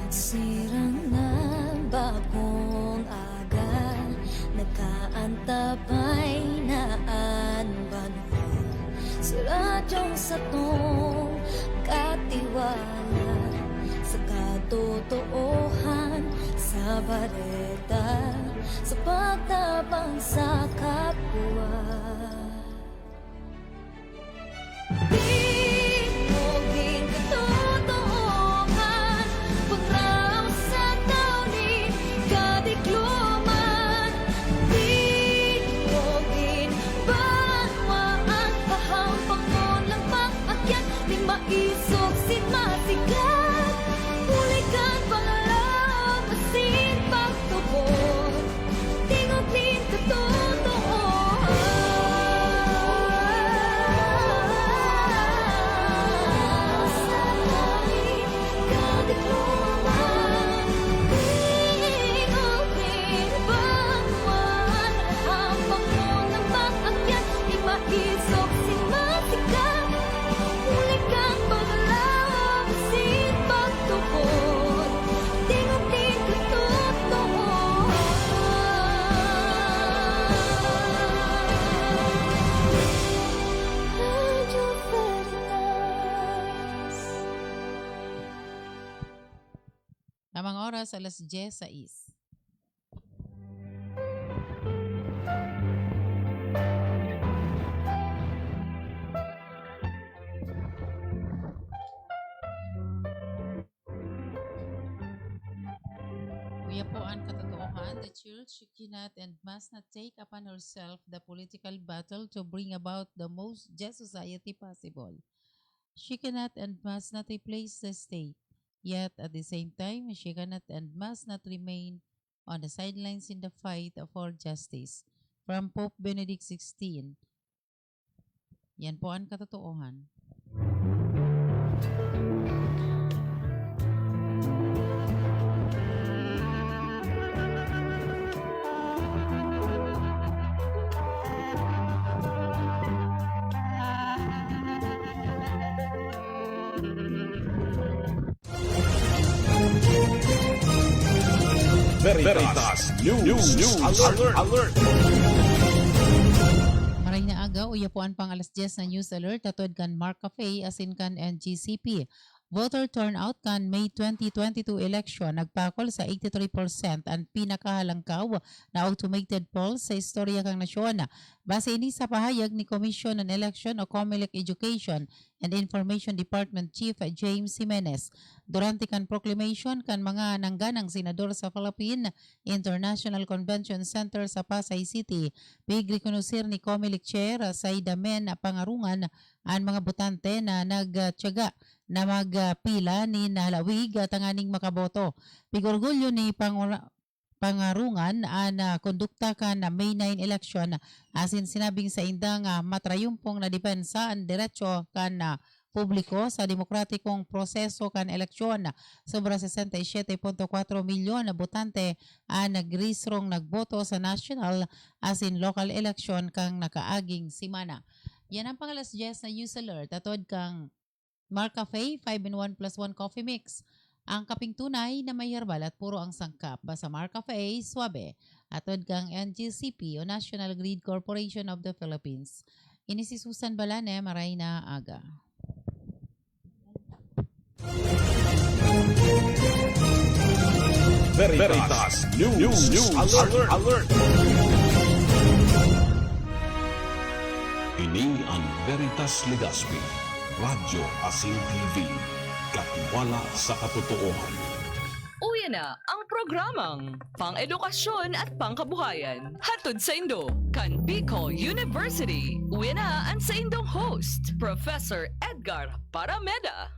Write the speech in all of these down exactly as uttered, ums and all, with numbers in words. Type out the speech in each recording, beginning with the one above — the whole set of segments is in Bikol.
Sirang na bagong aga, nagkaantabay na an banwa. Sa radyong satong katiwala, sa katotoohan, sa bareta, sa pagtabang sa kapwa. Tingog nin katotoohan, pangaraw sa tawo nin kadikloman. Tingog nin banwaan, pahampangon lang pag-akyat, nin maisog sin masikat. Huli kan pangalaom asin pagtubod. Tingog nin katotoohan. Sa tabi, kadikloman. Tingog nin banwaan, hampang mo na mag-akyat, di maisog si masikat. Huli kan paglaom, sin pagtubod. Tingog nin katotoohan. Radyo Veritas. Tamang oras, alas dyes sais. Uya po an katotoohan, the church cannot and must not take upon herself the political battle to bring about the most just society possible. She cannot and must not replace the state. Yet, at the same time, she cannot and must not remain on the sidelines in the fight for justice. From Pope Benedict sixteen. Yan po an katotoohan. Veritas News Alert. Alert. Maray na aga, uya po an pang-alas dyes na news alert hatod kan Mark Cafe asin kan N G C P. Voter turnout kan May twenty twenty-two election nagpakol sa eighty-three percent, an pinakahalangkaw na automated poll sa istorya kan nasyon. Base ini sa pahayag ni Commission on Election o Comelec Education and Information Department Chief James Jimenez durante kan proclamation kan mga nangganang senador sa Philippine International Convention Center sa Pasay City. Pigrekonoser ni Comelec Chair Saida Men Pangarungan an mga botante na nagtiyaga na magpila nin halawig tanganing makaboto. Pig-orgulyo ni Pangura-, Pangarungan an, ah, kondukta kan May nine election, asin sinabing saindang, ah, matrayumpong na depensa an derecho kan, ah, publiko sa demokratikong proseso kan eleksyon. Sobra sesenta y siete punto kwatro milyon na botante an nagrehistrong nagboto sa national asin local eleksyon kan nakaaging semana. Yan ang pang-alas dyes na news alert. Atod kang Mark Cafe, five-in-one plus one coffee mix. Ang kaping tunay na may herbal at puro ang sangkap. Basta Mark Cafe, suabe. Atod kang N G C P o National Grid Corporation of the Philippines. Ini si Susan Balane, maray na aga. Veritas News Alert. Alert. Ini ang Veritas Legazpi, Radyo asin T V. Katiwala sa katotoohan. Uya na ang programang pang-edukasyon at pangkabuhayan. Hatod saindo kan Bicol University. Uya na an saindong host, Professor Edgar Parameda.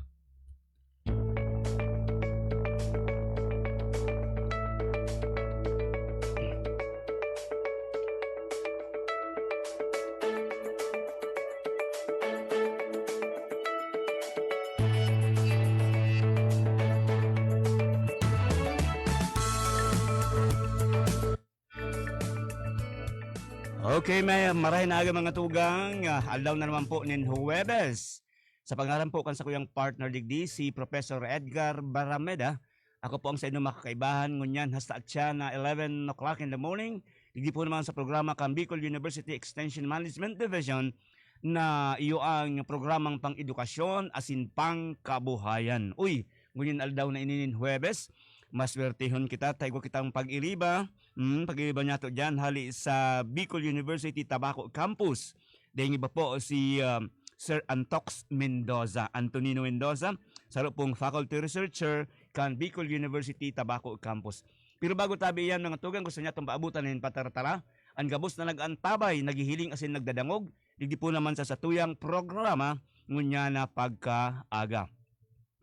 Okay, may maray na aga, mga tugang. Ah, aldaw na naman po nin Huwebes. Sa pangaran po kan sakuyang partner digdi, si Professor Edgar Barameda, Ako po ang sa inyong mga kakaibahan, ngunyan hasta atya na eleven o'clock in the morning. Digdi po naman sa programa kan Bicol University Extension Management Division na iyo ang programang pang-edukasyon asin pangkabuhayan. Uy, ngunyan aldaw na ini nin Huwebes, maswertehon kita, ta igwa kitang pag-iriba. Hmm, pag-iriba niyato diyan, hali sa Bicol University Tabaco Campus. Daing iba po si, ah, Sir Antox Mendoza, Antonino Mendoza, saro pong faculty researcher kan Bicol University Tabaco Campus. Pero bago tabi iyan, mga tugang, gusto niya itong paabutan nin patartara. Ang gabos na nag-antabay, naghihiling asin nagdadangog, digdi po naman sa satuyang programa, ngunyan na pagkaaga.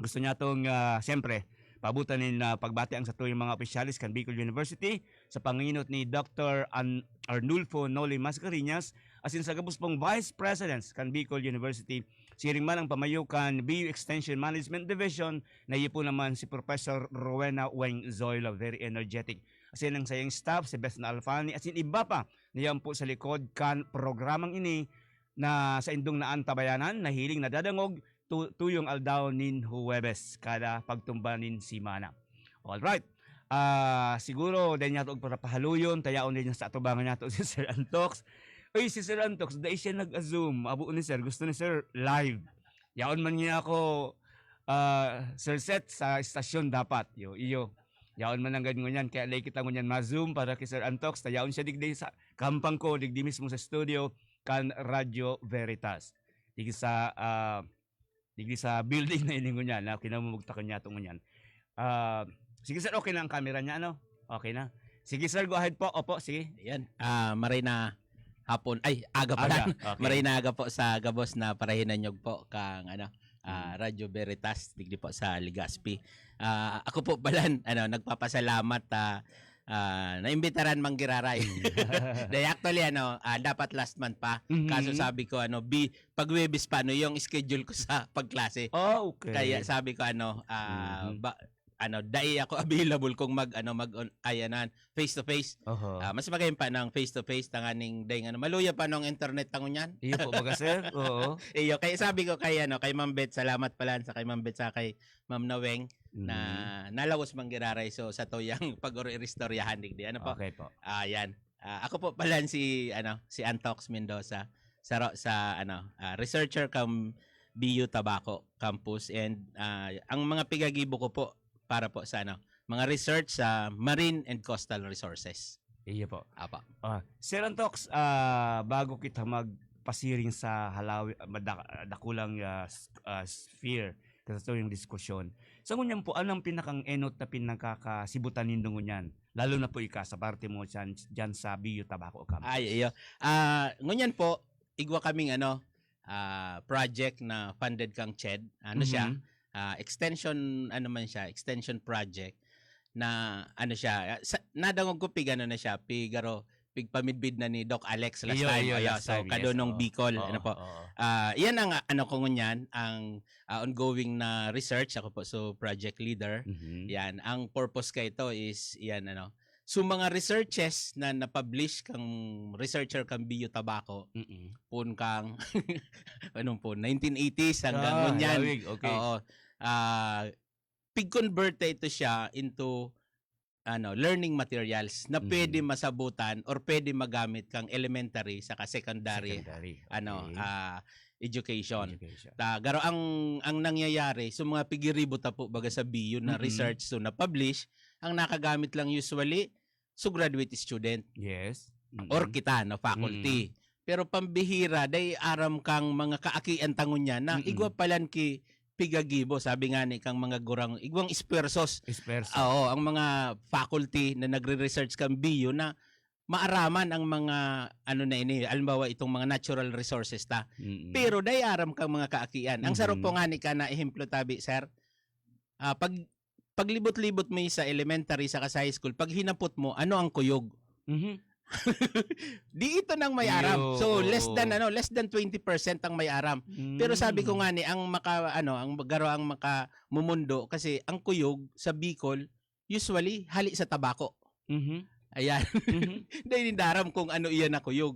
Gusto niya itong, ah, siyempre, paabutan nin, ah, pagbati ang satuyang mga opisyales kan Bicol University sa panginot ni Doctor An-, Arnulfo Noli Mascarenhas, asin sa gabos pong Vice Presidents kan Bicol University, siring man ang pamayo kan B U Extension Management Division, na iyo po naman si Professor Rowena Weng Zoilo, very energetic. Asin ang sayang staff, si Bes na Alfani, asin iba pa na yan po sa likod kan programang ini na saindong naantabayanan, nahiling, nadadangog, tu-, tuyong aldaw nin Huwebes, kada pagtumba nin semana. Alright. Ah, siguro, dahil niya ito pagpapahaluyon, tayaon din sa atubangan niya to si Sir Antox. Uy, si Sir Antox, dahil siya nag-zoom. Abo ni Sir, gusto ni Sir live. Yaon man niya ako, ah, Sir Seth, sa estasyon dapat. Yo, iyo. Yaon man ang gad ngunyan. Kaya lay kita ngunyan ma-zoom para kay Sir Antox. Tayaon siya digdi sa kampang ko, digdi mismo sa studio, kan Radyo Veritas. Digdi sa, ah, digdi sa building na ini ngunyan, na kinamumugtakan niya itong ngunyan. Ah, sige, sir, okay na ang camera niya, ano? Okay na. Sige, sir, go ahead po. Opo, sige. Ayan. Ah, maray na hapon. Ay, aga pala. Aga, okay. Maray na aga po sa gabos na parahinanyog po kang, ano, ah, Mm. Radyo Veritas, digdi po sa Legazpi. Ah, ako po pala, ano, nagpapasalamat, ah, ah, naimbitaran manggiraray. Dahil actually, ano, ah, dapat last month pa. Mhm. Kaso sabi ko, ano, bi-, pag Huwebes pa, ano, yung schedule ko sa pagklase. Oh, okay. Kaya sabi ko, ano, ah, Mhm. ba, ano, dai ako available kung mag, ano, mag on-, ay, ano, face to face. Oho. Ah, mas magayon pa ng face to face, tanganing dai, ano, maluya pa nung internet tangon yan. Iyo po baga, sir? Oo. Iyo, kaya sabi ko kay, ano, kay Ma'am Beth, salamat pala sa kay Ma'am Beth sa kay Ma'am Naweng na Mhm. nalawas manggiraray. So, sa tuyang pag-ori-, iristoryahan, digdi. Ano po? Okay po. Ah, yan. Ah, ako po pala si, ano, si Antox Mendoza, saro sa, ano, ah, researcher cum B U Tabaco Campus, and, ah, ang mga pigagibo ko po para po sa, ano, mga research sa marine and coastal resources. Iyo po. Apa. Ah, Sir Antox, ah, bago kita magpasiring sa halawi-, mada-, dakulang, ah, s-, ah, sphere, sa tuyang diskusyon. Sa ngunyan po, anong pinakang enot na pinagkakasibutan nindo ngunyan? Lalo na po ika sa parte mo diyan, diyan sa B U Tabaco Campus. Ay, iyo. Ah, ngunyan po, igwa kaming ano, ah, project na funded kang ched. Ano siya? Mhm. Ah, extension, ano man siya, extension project na ano siya, ah, sa, nadangog ko pig ano na siya, pig aro, pigpamidbid na ni Doc Alex last Iyo, time. iyo, Ayo, last so, time, yes, Kadonong oo. Bicol, Oo, ano po. oo. Ah, yan ang, ah, ano ko ngunyan, ang, ah, ongoing na research. Ako po, so, project leader. Mhm. Yan, ang purpose ka ito is, yan, ano, so, mga researches na na-publish kang researcher kang B U Tabaco, Mm-mm. pun kang, anong pun, nineteen eighties hanggang Ah, ngunyan. lawig, okay. Oo. Ah, pig-convert na ito siya into, ano, learning materials na pwede Mm. masabutan or pwede magamit kang elementary saka secondary, Secondary, ano, okay. ah, education. Education. Ta, garo ang, ang nangyayari, so mga pigiribo ta po, baga sa B U na Mm-mm. research, so na-publish, ang nakagamit lang usually, so graduate student. Yes. Mm-mm. Or kita na faculty. Mm-mm. Pero pambihira, dai aram kang mga kaakian tangon niya na Mm-mm. igwa palan ki pigagibo, sabi nga ni kang mga gurang, igwang espuwersos. Espuwerso. Oo, ang mga faculty na nagre-research kan B U na maaraman ang mga, ano na ini, halimbawa, itong mga natural resources ta. Mm-mm. Pero dai aram kang mga kaakian. Ang saro Mhm. po nga ni ka na ehemplo tabi, sir, ah, pag, paglibot-libot mo sa elementary saka sa high school, pag hinapot mo, ano ang kuyog? Mhm. Di ito nang may aram. Iyo, So, less oo. than, ano, less than twenty percent ang may aram. Pero sabi ko Mm. nga ni, ang maka, ano, ang garo ang makamumundo, kasi ang kuyog sa Bicol, usually, hali sa tabako. Mhm. Ayan. Mhm. Dai ninda aram kung ano iyan na kuyog.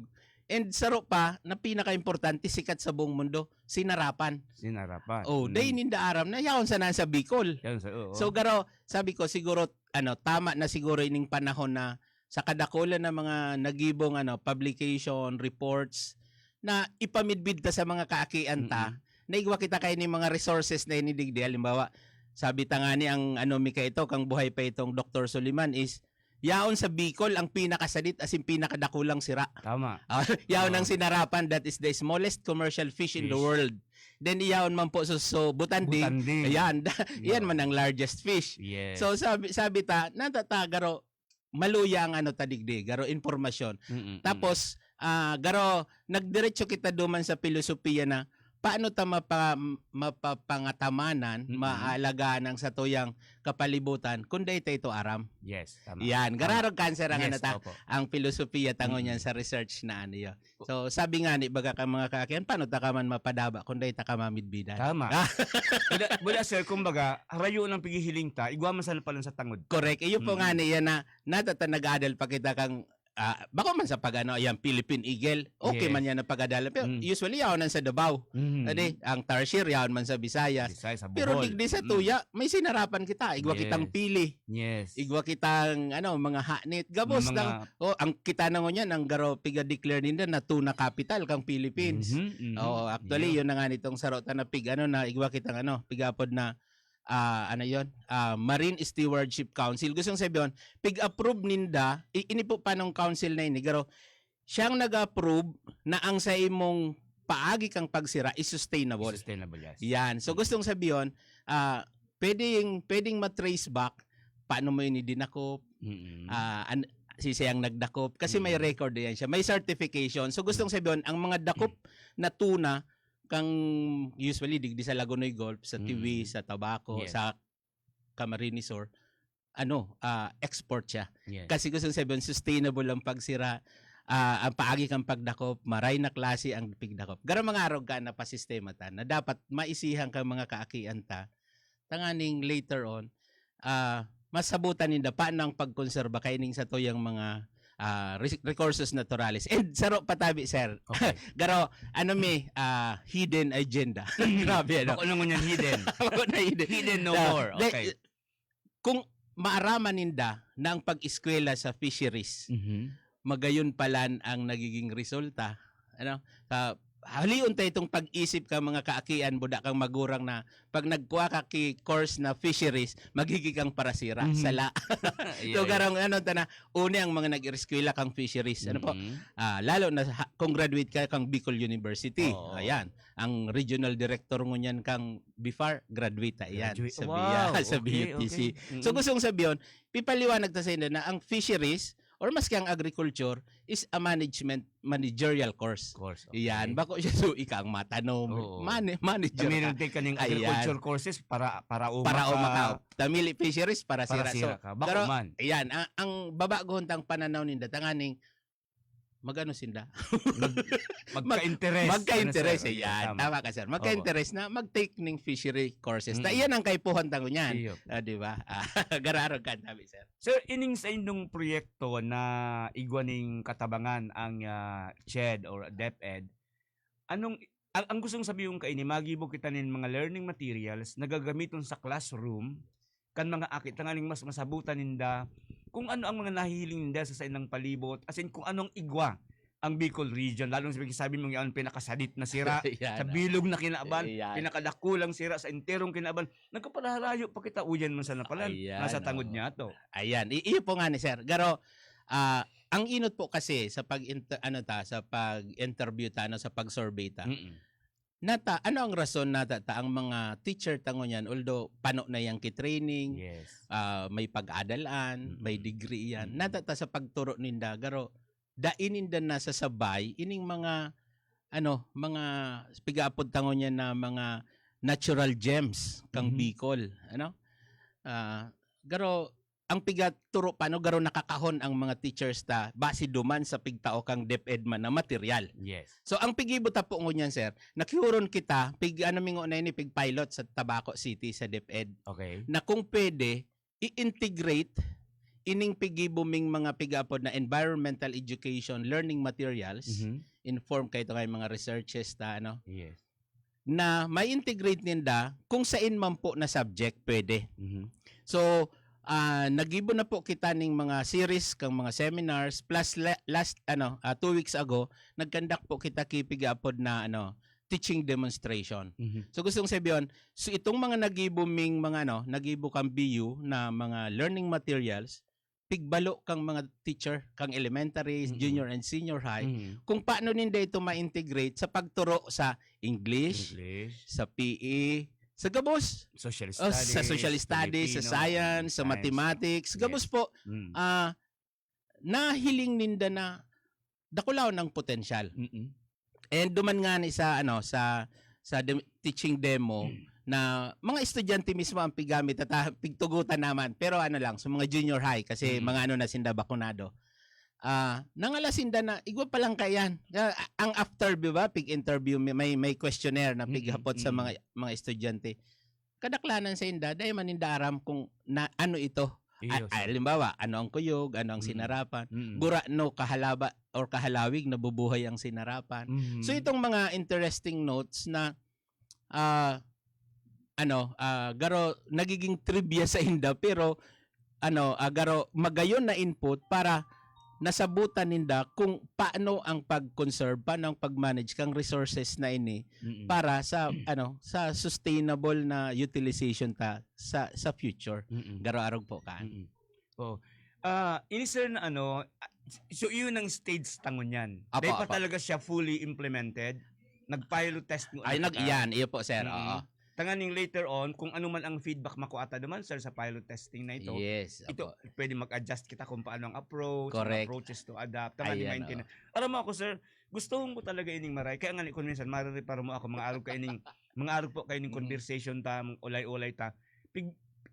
And saro pa, na pinaka-importante, sikat sa buong mundo, sinarapan. Sinarapan. Oh, Mm. Dai ninda aram na yaon sana sa Bicol. Yan sa, oo. So, garo, sabi ko, siguro, ano, tama na siguro ining panahon na sa kadakulan na mga nagibong, ano, publication, reports, na ipamidbid ta sa mga kaakian ta, Mm-mm. na igwa kita kay ni mga resources na ini digdi. Halimbawa, sabi ta nga ni ang, ano, mi kaito, kang buhay pa itong Doktor Suliman is, yaon sa Bicol ang pinakasadit, as in, pinakadakulang sira. Tama. Ah, yaon ang Oo. Sinarapan, that is the smallest commercial fish in the Fish. world. Then, yaon man po sa so, Butandi. Butandi. Ayan, da- yan Oo. man ang largest fish. Yes. So, sabi, sabi ta, nata ta, garo, maluya ang ano ta digdi, garo impormasyon. Mm-mm. Tapos, ah, garo, nagdiretso kita duman sa pilosopiya na paano ta mapa, mapapangatamanan, Mm-mm. maalagaan ang satuyang kapalibutan kung dai ta ito aram. Yes, tama. Yan, Tama. gararog cancer ang ano Yes, ta, opo. ang pilosopiya ta ngunyan Mm-mm. sa research na ano yun. So, sabi nga ni, baga ka mga kaakian, paano ta ka man mapadaba kung dai ta ka mamidbidan? Tama. Bula, bula, sir, kumbaga, harayo ng pighihiling ta, igwa man sana palan sa tangod. Correct. Iyo po Mm. nga ni yan na, natata nag-adal pa kita kang, ah, bako man sa pag-ano, yan, Philippine Eagle. Okay Yes. man yan ang pag-adal. Pero Mm. usually, yaon ang sa Davao. Mhm. Adi, ang tarsier, yaon man sa Visayas. Visayas, sa Pero Bohol. digdi sa Mm. tuya, may sinarapan kita. Igwa Yes. kitang pili. Yes. Igwa kitang, ano, mga hanit. Gabos Mga ng, oh, ang kita na ngunyan, ang garo, piga-declare ninda na tuna capital kang Philippines. Mhm, mhm. Oo, actually, Yeah. yun na nga nitong saro ta na pig, ano, na igwa kitang, ano, pig-apod na, ah, ano yun, ah, Marine Stewardship Council. Gustong sabihin, pig-approve ninda, i- ini po panong council na ini, garo, siyang nag-approve na ang sa imong paagi kang pagsira is sustainable. Sustainable, yes. Yan. So, Mm. gustong sabihin, ah, pwedeng, pwedeng ma-trace back paano mo ini dinakop, Mm-mm. ah, an, si siyang nagdakop. Kasi may Mm. record yan siya. May certification. So, gustong sabihin, ang mga dakop na tuna, kang usually, digdi sa Lagonoy Gulf, sa Tiwi, Mm. sa Tabaco, Yes. sa Camarines Sur, ano, ah, export siya. Yes. Kasi gustong sabihin, sustainable ang pagsira, ah, ang paagi kang pagdakop, maray na klase ang pigdakop. Garo mga arog ka na pasistema ta, na dapat maisihan kang mga kaakian ta, tanganing later on, ah, masabutan ninda paano ang pagkonserba kaining sa tuyang mga, ah, res-, recursos naturales. And saro patabi, sir. Okay. Garo, ano mi, ah, hidden agenda. Grabe, ano? Bako na ngunyan hidden. Bako na hidden. Hidden no Ah, more. de-, Okay. Kung maaraman ninda na ang pag-eskwela sa fisheries, Mhm. magayon palan ang nagiging resulta. Ano? Sa, halion ta itong pag-isip ka mga kaakian, buda kang magurang na pag nagkuha ka ki course na fisheries, magiging kang parasira. Mhm. Sala. Iya, So, iya. garong ano ta na, uni ang mga nag-eskwela kang fisheries. Ano po? Mhm. Ah, lalo na ha, kung graduate ka kang Bicol University. Oo. Ayan. Ang regional director ngunyan kang BIFAR, graduate ta iyan. Graduate. Sa, Wow, sa okay, BUTC. Okay. So, Mm. gustong sabihin, pipaliwanag ta sa inyo na ang fisheries or maski ang agriculture is a management, managerial course. Course, Iyan, okay. Bako siya so ika ang matanom. Oo. Mani-, manager Kami ka. nagtake kaning Ayan. Agriculture courses para para uma Para ka, umakaw. Tamili fisheries para para sira. sira So, ka. Bako pero, man. Ayan, ang, ang babaguhon tang pananaw ninda, tanganing magano sinda. Mag, magka-interest. Magka-interest, Ano, sir? Ayan, Tama. Tama ka, sir. Magka-interest na mag-take ning fishery courses. Ta, Mm. Iyan ang kaipuhan tango niyan. Iyo. Ah, di ba? Ah, gararog ka, sabi, sir. Sir, ining sa indong proyekto na igwa ning katabangan ang, ah, CHED or DepEd, anong, ang, ang gustong sabihin kaini, magibo kita nin mga learning materials na gagamiton sa classroom kan mga aki tanganing mas masabutan ninda kung ano ang mga nahihiling ninda sa saindang palibot, as in, kung anong igwa ang Bicol region, lalo na sa sabi mong yaon pinakasadit na sira, Ayan, sa ah. bilog na kinaban, Ayan. Pinakadakulang sira sa enterong kinaban. Nagkaparaharayo pa kita, uyan man sana palan. Ayan, Nasa tangod oo. niya to. Ayan, i-, iyo po nga ni sir. Garo, ah, ang inot po kasi sa pag ano ta, sa pag-interview ta, no, sa pag-survey ta. Mm-mm. Nata, ano ang rason nata ta ang mga teacher tango niyan, although pano na yang ki-training, Yes. ah, may pag-adalan, may Mm-mm. degree yan. Mm-mm. Nata ta sa pagturo ninda, garo, dai ninda nasasabay ining mga, ano, mga pigaapod tango niyan na mga natural gems kang Mhm. Bicol, ano? Ah, garo, ang pigaturo pa, no, garo nakakahon ang mga teachers ta base duman sa pigtao kang DepEd man na material. Yes. So, ang pigibo ta po ngunyan, sir, nakihuron kita, pig, ano, mingo na ini, pig pilot sa Tabaco City, sa DepEd, Okay. na kung pwede, i-integrate ining pigibo ming mga pigaapod na environmental education learning materials, Mhm. inform kaito kan mga researches ta, ano, Yes. na ma-integrate ninda kung sain man po na subject pwede. Mhm. So, ah, naggibo na po kita ning mga series kang mga seminars, plus la- last, ano, ah, two weeks ago, nag-conduct po kita ki pigaapod na, ano, teaching demonstration. Mhm. So, gustong sabihin, so itong mga naggibo ming mga, ano, naggibo kang B U na mga learning materials, pigbalo kang mga teacher, kang elementary, Mm-mm. junior and senior high, Mhm. kung paano ninda ito ma-integrate sa pagturo sa English, English. Sa P E, sa gabos, Social oh, studies. Sa social studies, sa Filipino, science, sa science. Mathematics, sa gabos Yes. po, Mm. ah, nahiling ninda na dakulaon ang potensyal. Mm-mm. And duman nga ni sa, ano, sa sa dem- teaching demo na mga estudyante mismo ang pigamit at, ah, pigtugutan naman. Pero ano lang, sa mga junior high kasi Mm. mga ano na sinda, bakunado. Ah, nangala sinda na igwa pa lang kaiyan. Ah, ang after, di ba, pig-interview, may may, may questionnaire na Mm, pighapot sa mm. mga mga estudyante. Kadaklanan sa inda, dai man ninda aram kung na, ano ito. A- Iyo, sir. Halimbawa, ano ang kuyog, ano ang Mm. sinarapan. Mm. Gurano, kahalaba or kahalawig nabubuhay ang sinarapan. Mhm. So itong mga interesting notes na ah ano, ah, garo nagiging trivia sa inda, pero ano, ah, garo magayon na input para nasabutan ninda kung paano ang pag-conserve, paano ang pag-manage kang resources na ini Mm-mm. para sa ano, sa sustainable na utilization ta sa sa future. Mm-mm. Garo arog po ka. Mm-mm. Oh. Ah, ini sir na ano, ah, so iyon ang stage ta ngunyan. Apo, Dahil pa apo. Talaga siya fully implemented. Nag-pilot test mo Ay, na nag kita. Yan, iyo po, sir. Mm. Oo. Tanganing later on, kung ano man ang feedback makuha ta naman, sir, sa pilot testing na ito, Yes, ito, apo. Pwede mag-adjust kita kung paano ang approach, Correct. Ang approaches to adapt, tanganing Ayan, maintain. Alam mo ako, sir, gusto ko talaga ining maray. Kaya nga ni kung minsan, marireparo mo ako, mga arog ka ining, mga arog po kayo ning Mm. Conversation ta, mga ulay-ulay ta. Pig,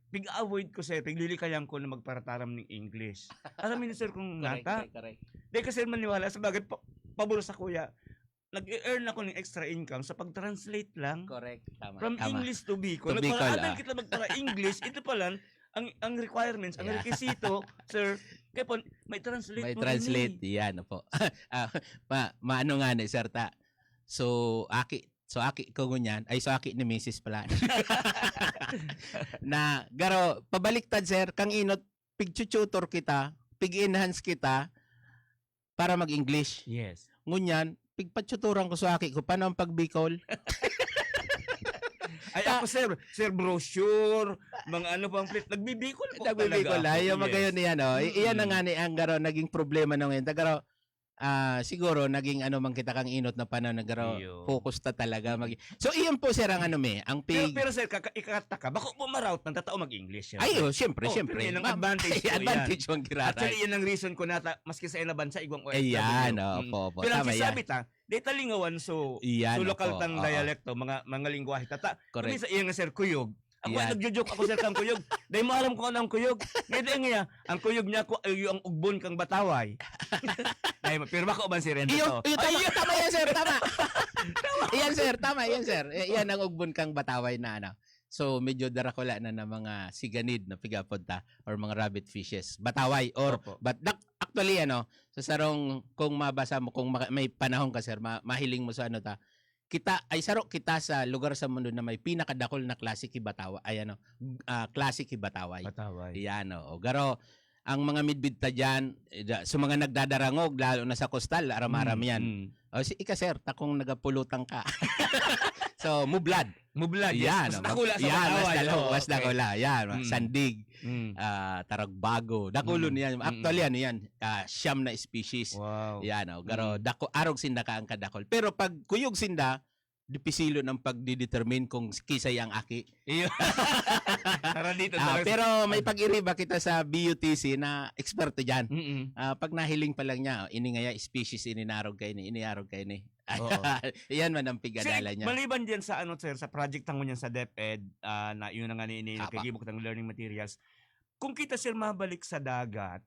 pig-avoid ko, sir, piglilikayan ko na magparataram ng English. Alam mo yun, sir, kung Correct, nata? Correct, correct. Di kasi maniwala sa bagay, pa, pabor sa kuya. Nag-earn ako ng extra income sa pag-translate lang. Correct. Tama. From Tama. English to Bicol. To Bicol, Nagpakaadal ah. Kita magpara-English. Ito pa lang, ang, ang requirements, ang Yeah. Requisito, sir, kaya po, may translate May mo rin translate. eh. Yan po. Ah, ma, maano nga ni, sir, ta. So, aki, so aki ko ngunyan, ay, so aki ni misis pala. Na, garo, pabaliktad, sir, kang inot, pig-tutor kita, pig-enhance kita para mag-English. Yes. Ngunyan, pigpatutoran ko sa aki ko, paano ang pag-Bicol? Ay, Ta- ako, sir, sir, brochure, mga ano, pamphlet, nagbibikol po Nagbibikol, talaga ako. ayaw Yes. magayon niyan, oh. I- Iyan na Mm. nga ni ang garo, naging problema na ngayon. Tagaro, ah, siguro, naging ano man kita kang inot na panahon, nagaro, Iyo. focus ta talaga. Mag- so, iyon po, sir, ang ano, me, ang Pero, pig... pero sir, kaka- ikakata ka, bako po maraot ng tatao mag-English. Sir. Ay, oh, siyempre, Oh, siyempre. pero yan ang Ma- advantage po yan. Advantage yung giraray. Actually, yan ang reason ko nata, maski sa ina bansa, igwang O F W. Ayan, Mm. opo, opo. Pero ang Tama yan. sinasabi ta, di ta lingawan so, Iyan, so lokal opo, tang oo. Dialekto, mga, mga lingwahe ta. Ta, Correct. Minsan, iya nga, sir, kuyog. Ako, Iyan. Nagjo-joke ako, sir, kang kuyog. Dahil mo alam kung ano ang kuyog. Ngayon, dahil nga, ang kuyog niya, ku- ay, yung ugbon kang bataway. Dahil, pero bako man si Rendo Iyo, to. iyo, tama, Ay, tama yan, sir, tama. Iyan, sir, tama, iyan, sir. I- Iyan ang ugbon kang bataway na ano. So, medyo darakula na ng mga siganid na pigapunta or mga rabbit fishes. Bataway or, Opo. But dak- actually, ano, sa sarong, kung mabasa mo, kung maka- may panahon ka, sir, ma- mahiling mo sa ano ta, kita, ay saro kita sa lugar sa mundo na may pinakadakol na klase ki bataway, ay ano, ah, klase ki bataway. Bataway. Iyan, oo. Garo, ang mga midbid ta dyan, eh, da- sa mga nagdadarangog, lalo na sa kostal, aram-aram Mm, yan. Mm. O, si ika, sir, takong nagapulutang ka. So, mublad. Mublad, yes. Yan, Mas oh, dakula sa yan, mas Bataway. dakula, Oo, mas okay. dakula. Yan, Mm. Sandig, Mm. ah, Taragbago. Dakulon Mm. yan. Mm. Actually, ano yan? Ah, siyam na species. Wow. Yan, oh, garo, Mm. dako, arog sinda ka ang kadakol. Pero pag kuyog sinda, dipisilon ang pagdidetermine kung kisay ang aki. Iyo. Tara dito, Ah, tara. pero may pag-iriba kita sa B U T C na eksperto dyan. Mm-mm. Ah, pag nahiling pa lang niya, "Oh, ini ngaya species, ini narog kayo ni, ini arog kayo ni." Oo. Iyan man ang Sir, pigadala niya. Maliban dyan sa ano, sir, sa project tango niyan sa DepEd, ah, na yun na nga ni, ni Apa. kagibok ng learning materials. Kung kita, sir, mabalik sa dagat,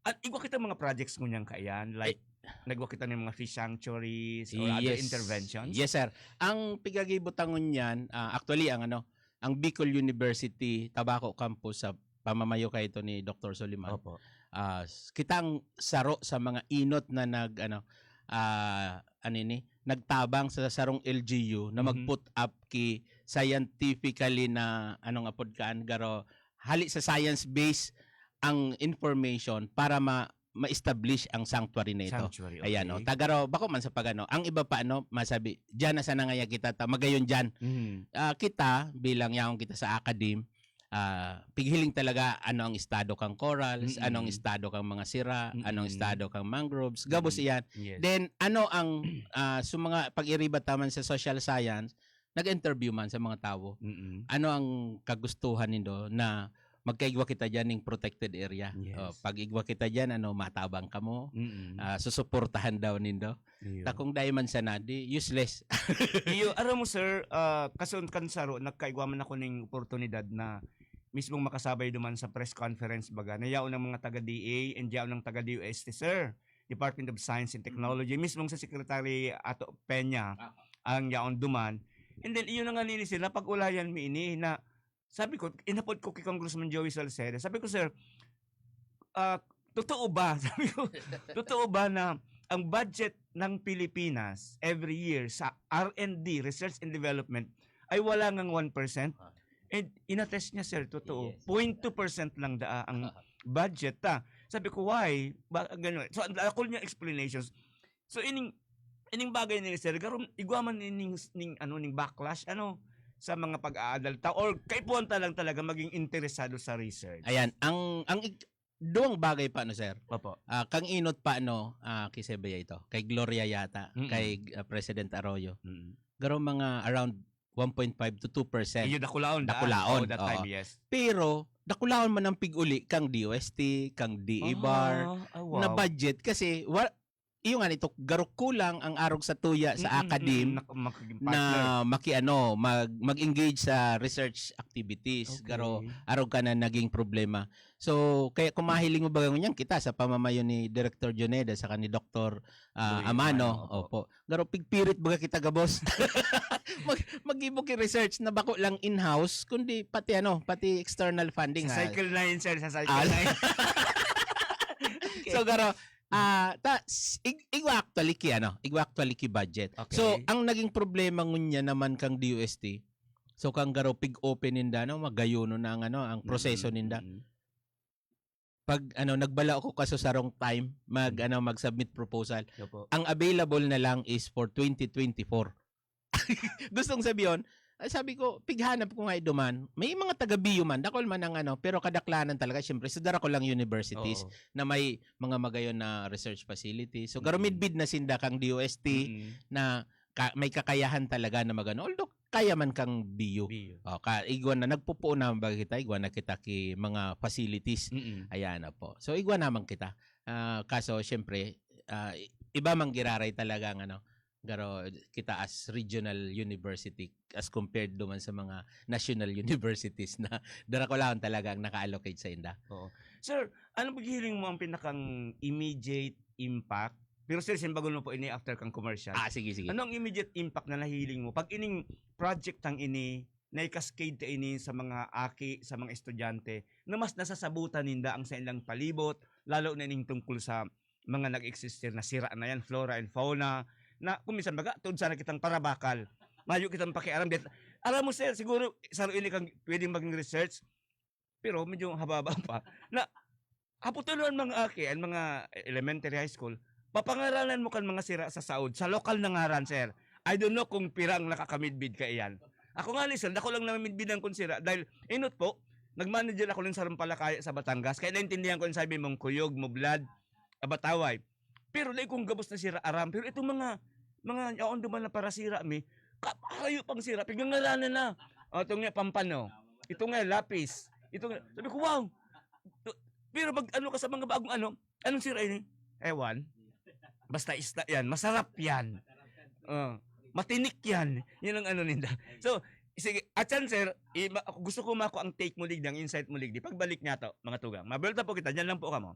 at igwa kita mga projects ngunyan kaiyan, like, nagwa kita ng mga fish sanctuaries or other Yes. Interventions? Yes, sir. Ang pigagibutangon niyan, ah, actually, ang ano, ang Bicol University Tabaco Campus sa pamamayo kaito ni Doktor Soliman. Opo. Ah, s- kitang saro sa mga inot na nag, ano, ah, ano ini, nagtabang sa sarong L G U na Mhm. mag-put up ki scientifically na, anong apod kaan, garo, hali sa science base ang information para ma-, ma-establish ang sanctuary na ito. Sanctuary, Ayan, okay. oh. Tagaro, bako man sa pagano. Ang iba pa, ano, masabi, "Diyan na sana ngaya kita, ta, magayon diyan." Mhm. Ah, kita, bilang yaon kita sa academe, ah, pighiling talaga ano ang estado kang corals, Mm-mm. ano ang estado kang mga sira, ano ang Mm-mm. estado kang mangroves, gabos Mm-mm. iyan. Yes. Then, ano ang, ah, sa mga pag-iriba taman sa social science, nag-interview man sa mga tawo. Mm-mm. Ano ang kagustuhan nindo na magkaigwa kita diyan ning protected area? Yes. Oh, pag igwa kita diyan, ano, matabang kamo, Mm-mm. ah, susuportahan daw nindo. Iyo. Ta kung dai man sana, di useless. Iyo, aram mo, sir, ah, kaso kan saro, nagkaigwa man ako ning oportunidad na mismong makasabay duman sa press conference, baga, na yaon ang mga taga D A and yaon ang taga D O S T, sir. Department of Science and Technology, mismong sa Secretary Ato Peña, Ah. ang yaon duman. And then, iyo na nga nini, sir, napag-ulayan mi ini na, sabi ko, inapod ko kay Congressman Joey Salceda. Sabi ko, "Sir, ah, totoo ba?" Sabi ko, "Totoo ba na ang budget ng Pilipinas every year sa R and D, research and development, ay wala ngang one percent?" Ah. And inatest niya, sir, totoo. Yes. Point two percent lang daa ang Ah. budget ta. Sabi ko, "Why?" Ba, ganun. So, ang dakul niya explanations. So, ining, ining bagay ni sir, garo, igwa man ning, ning, ano, ning backlash, ano, sa mga pag-aadal ta, or kaipuhan ta lang talaga maging interesado sa research. Ayan, ang, ang ig-, duwang bagay pa, no, sir? Opo. Ah, kang inot pa, no, ah, kisay ba ito? Kay Gloria yata, Mm-mm. kay, ah, President Arroyo. Mm-mm. Garo mga around one point five to two percent. Iyo, dakulaon, da-, Dakulaon, oh, that oo. time, yes. Pero, dakulaon man ang pig-uli kang D O S T, kang D E bar, Ah, ah, na wow. budget. Kasi, wa-, iyo nga nito, garo kulang ang arog sa tuya sa Mm, mm, academe mm, nak-, makiging na partner. maki-, ano, mag-, mag-engage sa research activities. Okay. Garo, arog ka na naging problema. So, kaya kung mahiling mo baga ngunyan kita sa pamamayo ni Director Juneda saka ni Doktor, ah, Luis Amano, Amano, opo. opo. Garo pigpirit baga kita gabos. Mag-, mag-ibo ki research na bako lang in-house, kundi pati ano, pati external funding, Sa ah. cycle nine, sir, sa cycle Ah, nine. Okay. So, garo, ah, ta-, s-, ig-, igwa actually ki, ano, igwa actually ki budget. Okay. So, ang naging problema ngunya naman kang D O S T, so, kang garo pig-open ninda, no, magayonon na ang, ano, ang proseso Mm, ninda. mm. Pag, ano, nagbala ako kaso sarong time, mag, Mm. ano, mag-submit proposal. Opo. Ang available na lang is for twenty twenty-four. Gustong sabiyon, ah, sabi ko, pighanap ko nga duman. May mga taga-B U man, dakul man ang ano, pero kadaklanan talaga, syempre, sa darakul lang universities Oo. na may mga magayon na research facilities. So, garo Mm. midbid na sinda kang D O S T Mm. na ka-, may kakayahan talaga na magano. Although, kaya man kang B U. B U. O, ka-, igwa na, nagpupuon na, baga kita, igwa na kita ki mga facilities. Mm-mm. Ayan, opo. So, igwa naman kita. Ah, kaso, syempre, ah, i-, iba mang giraray talaga ang ano, garo kita as regional university as compared duman sa mga national universities na darakulaon talaga ang naka-allocate sa inda. Oo. Sir, ano paghiling mo ang pinakang immediate impact? Pero sir, simbagol mo po ini after kang commercial. Ah, sige, sige. Ano ang immediate impact na nahiling mo pag ining project tang ini, na i-cascade ta ini sa mga aki, sa mga estudyante, na mas nasasabutan ninda ang sa ilang palibot, lalo na ining tungkol sa mga nag-existir na sira na yan, flora and fauna, na kung minsan baga, tuod sana kitang parabakal. Mayo kitang pakialam. Get-, alam mo, sir, siguro, saro ini kang pwedeng maging research, pero medyo haba-haba pa. Na, haputon an mga aki, an mga elementary, high school, papangaranan mo kan mga sira sa saod, sa lokal na ngaran, sir. I don't know kung pira ang nakakamidbid kaiyan. Ako nga ni sir, dako lang namidbidan kun sira, dahil inot po, nag-manager ako nin sarong palakaya sa Batangas, kaya naintindihan ko yung sabi mong kuyog, mublad, abataway. Pero dai kong gabos na sira aram. Pero itong mga, mga yaon duman na parasira mi, ka-, harayo pang sira, pigangaranan na. O, ito nga, pampano. Ito nga, lapis. Ito nga, sabi ko, "Wow!" Pero pag ano ka sa mga bagong ano, "Anong sira ini?" Ewan. Basta ista yan. Masarap yan. Oh, matinik yan. Yun ang ano ninda. So, sige, at yan, sir, i-, ma-, gusto ko mako ang take mo digdi, ang insight mo digdi. Pagbalik niya to, mga tugang. Mabuelta po kita. Diyan lang po kamo.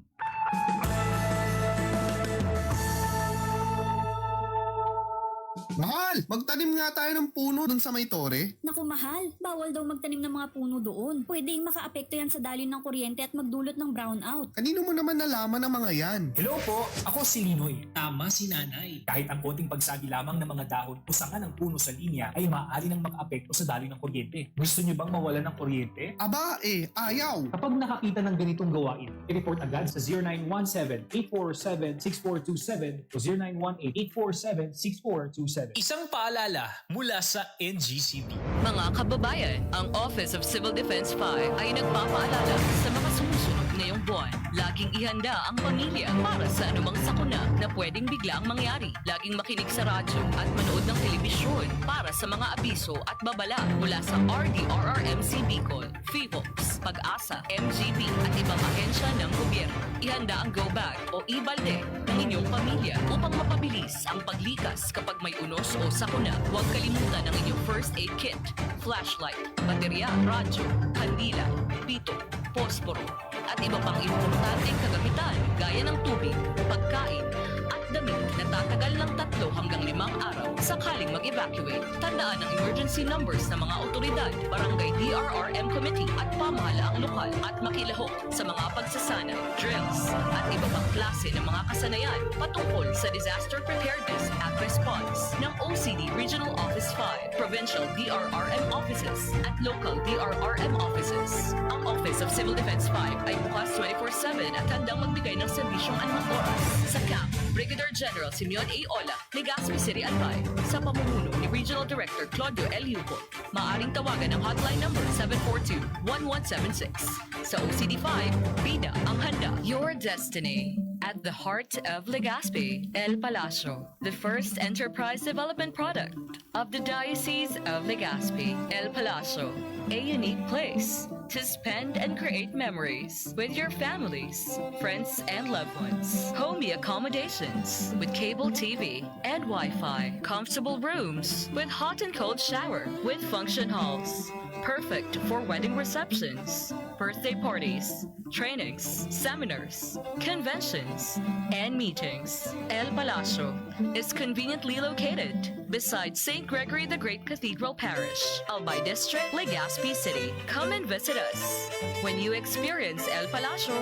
Mahal! Magtanim nga tayo ng puno dun sa may tore. Naku, mahal. Bawal daw magtanim ng mga puno doon. Pwedeng makaapekto yan sa daloy ng kuryente at magdulot ng brownout. Kanino mo naman nalaman ang mga yan? Hello po, ako si Linoy. Tama si Nanay. Kahit ang konting pagsabi lamang ng mga dahon o sanga ng puno sa linya ay maaari nang makaapekto sa daloy ng kuryente. Gusto niyo bang mawalan ng kuryente? Aba, eh, ayaw! Kapag nakakita ng ganitong gawain, i-report agad sa zero nine one seven, eight four seven, six four two seven o zero nine one eight, eight four seven, six four two seven. Isang paalala mula sa N G C B. Mga kababayan, ang Office of Civil Defense five ay nagpapaalala sa mga sumusunod ngayong buwan. Laging ihanda ang pamilya para sa anumang sakuna na pwedeng biglaang mangyari. Laging makinig sa radyo at manood ng telebisyon para sa mga abiso at babala mula sa R D R R M C Bicol, PHIVOLCS, PAGASA, M G B at ibang ahensya ng gobyerno. Ihanda ang go bag o e-balde ng inyong pamilya upang mapabilis ang paglikas kapag may unos o sakuna. Huwag kalimutan ang inyong first aid kit, flashlight, baterya, radyo, kandila, pito, posporo, at iba pang importanteng kagamitan gaya ng tubig, pagkain, at damit na tatagal ng tatlo hanggang limang araw sakaling mag-evacuate. Tandaan ang emergency numbers ng mga awtoridad, Barangay D R R M Committee at pamahalaang lokal at makilahok sa mga pagsasanay, drills, at iba pang klase ng mga kasanayan patungkol sa disaster preparedness at response ng O C D Regional Office five, Provincial D R R M offices, at local D R R M offices. Ang Office of Civil Defense five ay bukas twenty-four seven at handang magbigay ng serbisyong anumang oras. Sa Camp Brigadier General Simeon A. Ola, Legazpi City, Albay, sa pamumuno ni Regional Director Claudio L. Yucot. Maaring tawagan ang hotline number seven four two, one one seven six. Sa O C D five, bida ang handa. Your destiny at the heart of Legazpi, El Palacio, the first enterprise development product of the Diocese of Legazpi. El Palacio, a unique place to spend and create memories with your families, friends, and loved ones. Homey accommodations with cable T V and Wi-Fi. Comfortable rooms with hot and cold shower with function halls. Perfect for wedding receptions, birthday parties, trainings, seminars, conventions, and meetings. El Palacio is conveniently located beside Saint Gregory the Great Cathedral Parish, Albay District, Legazpi City. Come and visit us. When you experience El Palacio,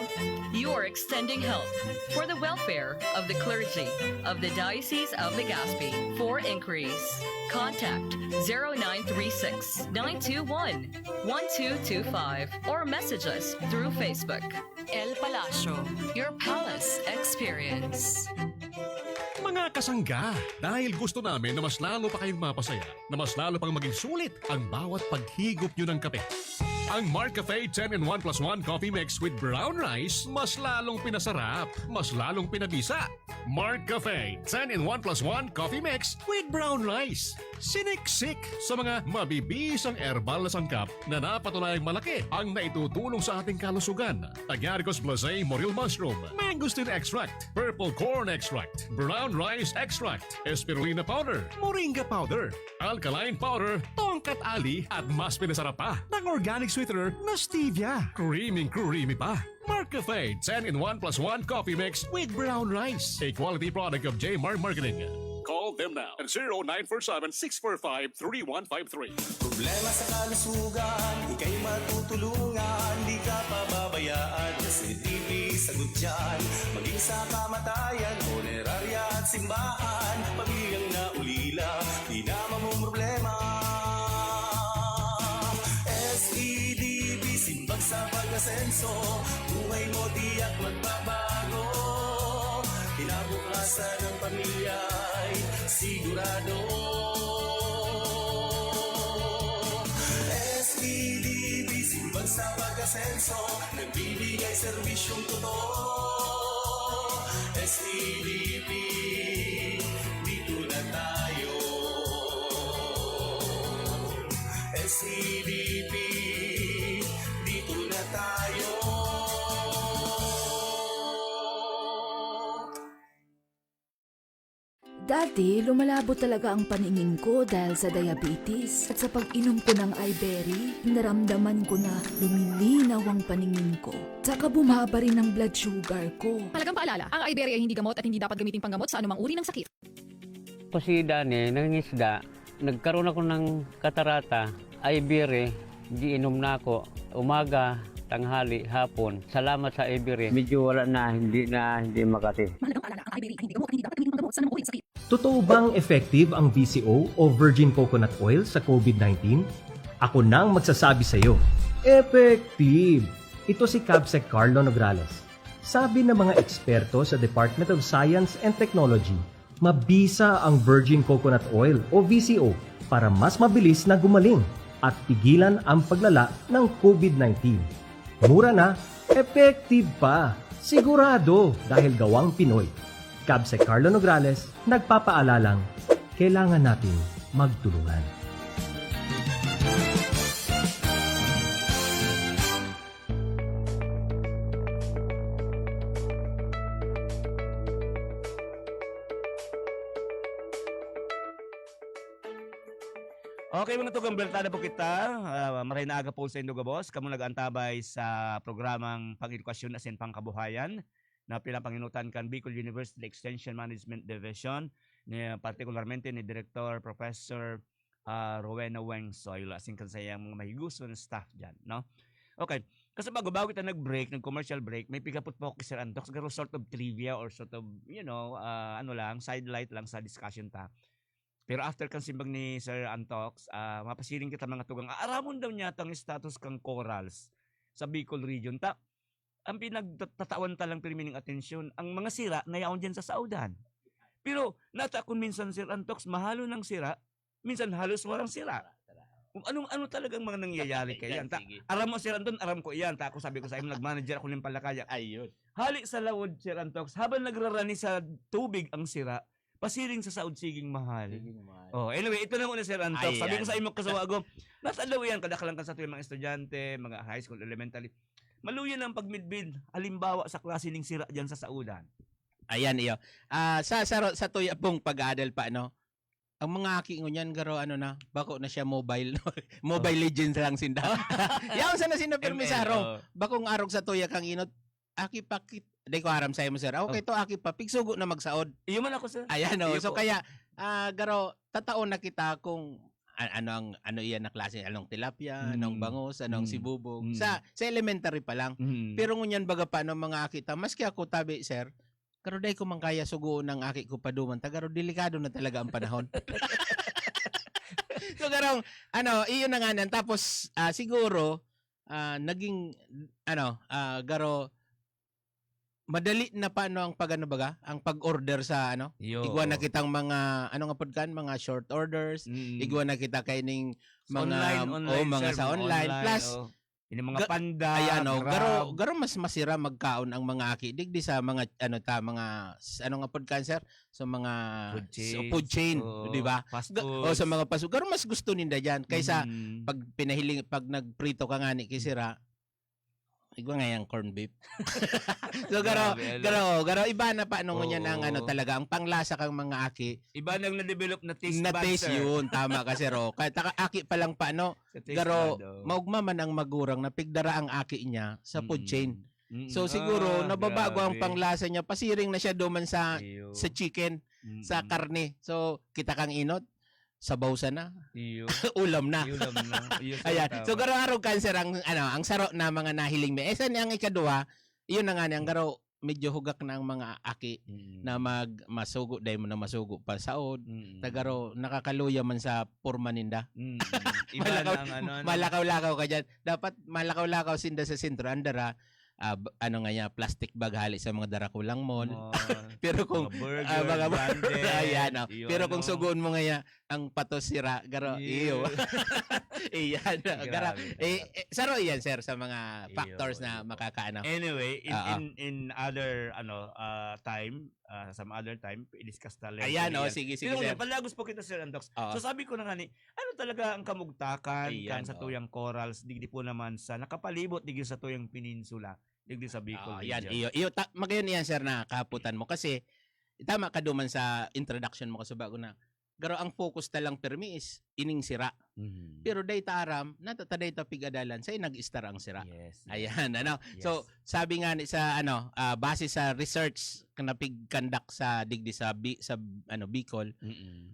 you are extending help for the welfare of the clergy of the Diocese of Legazpi. For inquiries, contact zero nine three six, nine two one, one two two five or message us through Facebook. El Palacio, your palace experience. Mga kasangga, dahil gusto namin na mas lalo pa kayong mapasaya, na mas lalo pang maging sulit ang bawat paghigop nyo ng kape. Ang Mark Cafe ten in one plus one Coffee Mix with Brown Rice mas lalong pinasarap, mas lalong pinabisa. Mark Cafe ten in one plus one Coffee Mix with Brown Rice. Siniksik sa mga mabibisang herbal na sangkap na napatunayang malaki ang naitutulong sa ating kalusugan. Agaricus blazei, morel mushroom, mangosteen extract, purple corn extract, brown rice extract, spirulina powder, moringa powder, alkaline powder, tongkat ali, at mas pinasarap pa ng organic sweetener na stevia. Creamy, creamy pa. Mark Cafe ten in one plus one Coffee Mix with Brown Rice, a quality product of J Mark Marketing. Call them now at zero nine four seven, six four five, three one five three. Problema sa kalusugan, ika'y matutulungan, di ka pababayaan. Kasi T V sagot yan, maging sa kamatayan, punerarya at simbahan, pamilyang naulila, di na mamumroblema. S E D B, simbag sa pag-asenso, buhay mo tiyak magbabago, kinabukasan ng pamilya'y sigurado. S E D B, simbag sa pag-asenso, nagbibigay serbisyong totoo. S E D B, dito na tayo. S E D B, dito na tayo. Dati, lumalabo talaga ang paningin ko dahil sa diabetes. At sa pag-inom ko ng Iberry, naramdaman ko na lumilinaw ang paningin ko. Tsaka bumaba rin ang blood sugar ko. Mahalagang paalala, ang Iberry ay hindi gamot at hindi dapat gamiting panggamot sa anumang uri ng sakit. Pasida ni nangingisda, nagkaroon ako ng katarata, ay biri, giinom na ako, umaga, tanghali, hapon. Salamat sa Ivory. Medyo wala na, hindi na, hindi makati. Mahalagang paalala, ang Ivory ay hindi gamot at hindi dapat gamitin panggamot sa namumukod sa sakit. Totoo bang effective ang V C O o virgin coconut oil sa COVID nineteen? Ako nang magsasabi sa iyo, effective! Ito si Kabsec Carlo Nograles. Sabi ng mga eksperto sa Department of Science and Technology, mabisa ang virgin coconut oil o V C O para mas mabilis na gumaling at pigilan ang paglala ng COVID nineteen. Mura na, effective pa, sigurado dahil gawang Pinoy. Kabsec Carlo Nograles, nagpapaalalang kailangan natin magtulungan. Okay, mga tugang, Bertada po kita. Ah, maray na aga po sa indo gabos. Kamo nag-antabay sa programang Pang-edukasyon asin Pangkabuhayan na pinapanginutan kan Bicol University Extension Management Division, ni, partikularmente ni Director Professor, ah, Rowena Weng Soylo, asin kan saiyang mga mahigugos na staff diyan, no? Okay. Kasi bago, bago kita nag-break, nag-commercial break, may pigapot po ako kay Sir Antox, pero sort of trivia or sort of, you know, ah, ano lang, sidelight lang sa discussion ta. Pero after kan simbag ni Sir Antox, ah, mapasiring kita, mga tugang. Aaramon daw niya tang status kan corals sa Bicol region. Ta, ang pinagtatawan ta lang pirmi ning atensyon, ang mga sira na yaon diyan sa saodan. Pero nata kun minsan, Sir Antox, mahalon ang sira, minsan halos walang sira. Kung anong, ano talagang mga nangyayari Yan, kaya yan. Ta, sige. Aram mo, Sir Anton, aram ko iyan. Ta, ako, sabi ko sa imo, nag-manager ako ng palakaya. Ayun. Hali sa laod, Sir Antox, habang nagrarani sa tubig ang sira, pasiring sa saod, siging mahal. Siging mahal. Oh, anyway, ito na muna, Sir Antox. Sabi ko Ayan. sa imo, kasawa ko, nasa daw yan, kadaklan kan satuyang mga estudyante, mga high school, elementary. Maluya na ang pagmidbid, halimbawa sa klase ning sira diyan sa saodan. Ayan, iyo. Ah, sa, sa, sa tuya pong pag-aadal pa, no? Ang mga aki ngunyan, garo, ano na, bako na siya mobile, no? Mobile Oh. Legends lang sinda. Yaon sana sinda, M L, permisaro. oh. Bakong arog sa tuya kang inot, aki pa kit-, di ko aram sa'yo mo, sir. Okay Oh. to, aki pa, pigsugo na magsaod. Iyo man ako, sir. Ayan, oh. Iyo So, po. kaya, ah, garo, tataon na kita kung a-, ano ang, ano iyan na klase, anong tilapia, anong Mm. bangus, anong Mm. sibubong. Mm. Sa, sa elementary pa lang. Mm. Pero ngunyan, baga pa, no, mga aki ta, maski ako, tabi, sir, garo, dai ko man kaya sugoon ang aki ko paduman ta, garo, delikado na talaga ang panahon. So, garong, ano, iyon na nga nan. Tapos, ah, siguro, ah, naging, ano, ah, garo, madali na pa, no, ang pag-ano baga, ang pag-order sa, ano, Iyo, igwa na oo. kitang mga, ano nga pod kan, mga short orders, Mm. igwa na kita kaining Sa mga, online, oh, online, mga sir, sa mga online. online, Plus, oh. Yung mga ga-, panda, ayan, oh, garo, Grab. garo mas masira magkaon ang mga aki digdi sa mga, ano ta, mga, s-, ano nga pod kan, sir? Sa mga Food s-, chains, food chain, oo, di ba? fast Ga-, oh, sa foods. mga fast food. Garo mas gusto ninda diyan kaysa Mm. pag pinahiling, pag nagprito ka ngani ki sira, igwa nga yang corned beef. So, garo, Grabe, ano? garo, garo, iba na pa nung ngunyan ang, ano, Oo. talaga, ang panglasa kang mga aki. Iba nang na-develop na taste bud, Na-taste sir. yun, tama ka, sir, oh. Kahit taka-, aki pa lang pa, no? Sa taste Garo, bud, oh. maugma man ang magurang na pigdara ang aki niya sa food Mm. chain. Mm. So, siguro, Ah, nababago ang grabe. panglasa niya, pasiring na siya duman sa, Iyo. sa chicken, sa Mm. karne. So, kita kang inot, sabaw sana, Iyo. ulam na. Iyo, ulam na. Iyo, sir, Ayan. So, tama. garo-arog kan, sir, ang, ano, ang saro na mga nahiling mi. Eh, sa ang ikaduha, iyon na nga ni, ang garo, medyo hugak na ang mga aki Mm. na mag-, masugo, dahil mo na masugo pa saod. Mm. Tagaro, nakakaluya man sa porma ninda. Mm. Iba Malakaw-, na ang ano, ano. malakaw-lakaw ka dyan. Dapat malakaw-lakaw sinda sa sentro. Andara, ah, b-, ano nga niya, plastic bag hali sa mga Darakulang Mall. Mall. Pero kung, Mga burger, ah, mga branded, ayan, oh. yun, Pero kung no? sugoon mo nga niya, ang patos sira, garo, Ew. iyo. Iyan, oh, garo. Grabe Eh, talaga. eh, saro iyan, sir, sa mga Iyo, factors na iyo po. makakaano. Anyway, in, Oo. in, in other, ano, ah, time, ah, some other time, i-discuss na lang Ayan, po oh, yan. sige, sige, Pero sir. ngayon, palagos po kita, Sir Antox. Oo. So, sabi ko na nga ni, ano talaga ang kamugtakan Ayan, kan sa oh. tuyang corals, digdi po naman sa nakapalibot, digdi sa tuyang peninsula, digdi sa Bicol Ah, yan, region? iyo, iyo, ta-, magayon iyan, sir, na kahaputan mo. Kasi, tama ka duman sa introduction mo, kasubago na, Garo ang focus ta lang pirmi is ining sira. Mhm. Pero dai ta aram, natataday ta pig-adalan, sa nag-istar ang sira. Yes. Ayan, ano. Yes. So, sabi nga ni sa, ano, ah, base sa research na pig-conduct sa digdi sa, Bi- sa ano, Bicol, Mm-mm.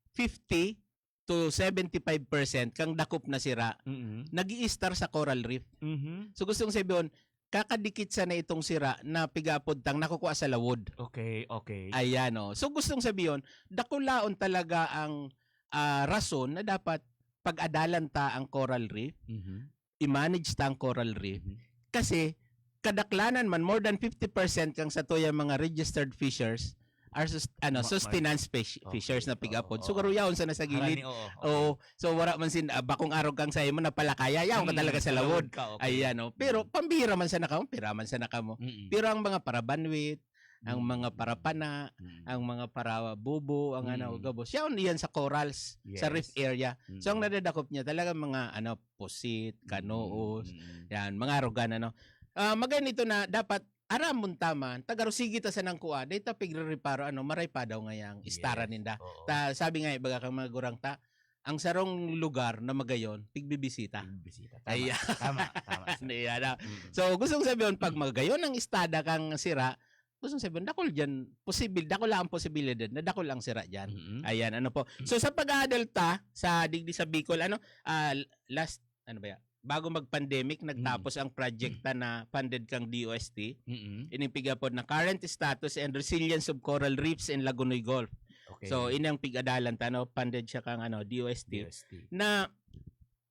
fifty to seventy-five percent kang dakop na sira, Mm-mm. nag-iistar sa coral reef. Mhm. So, gustong sabihin, kakadikit sana itong sira na pig-aapod tang nakukuha sa lawod. Okay, okay. Ayan, oh. So, gustong sabihin, dakulaon talaga ang ah, rason na dapat pag-adalan ta ang coral reef, Mhm. i-manage ta ang coral reef. Mhm. Kasi, kadaklanan man, more than fifty percent kang sa tuya mga registered fishers are sus- ano, Ma- sustenance fish- okay. fishers na pig-aapod. Oo, So, garo yaon sa nasa gilid. Harani, oo. Oo. So, wara man sin, ah, bakong arog kang sayo mo, napalakaya, yaon ka Mm, talaga sa sa lawod. lawod ka, okay. Ayan, oh. Pero, pambihira man sana kamo, pira man sana kamo. Mm-mm. Pero ang mga parabanwit, ang Mm. mga parapanaa, Mm. ang mga parabubo, ang ano, Mm. gabos. Yaon iyan sa corals, sa reef Yes. area. So, ang Mm. nadadakop niya talaga mga ano, pusit, kanoos, Mm, mm. yan, mga arogan, ano. Ah, maganito na dapat aramon ta man, tagaro sige ta sanang kua, dahil ta pigre-reparo, ano, maray pa daw ngayang istara Yes. ninda. Oo. Ta, sabi nga, ibaga kang mga gurang ta, ang sarong lugar na magayon, pigbibisita. Pigbibisita. Tama, Ayan. tama, tama, sir. Ayan, ah. Mm. So, gustong sabihin, pag magayon ang istada kang sira, gustong sabihin, dakul dyan, posibil, dakul lang ang posibilidad na dakul ang sira dyan. Mm-mm. Ayan, ano po. So, sa pag-aadal ta, sa digdi sa Bicol, ano, ah, last, ano ba yan? Bago mag-pandemic, nagtapos ang project ta na funded kang D O S T. Mm-mm. Ining pig-apod na current status and resilience of coral reefs in Lagonoy Gulf. Okay. So, ini ang pig-adalan ta, no? Funded siya kang, ano, D O S T. D O S T. Na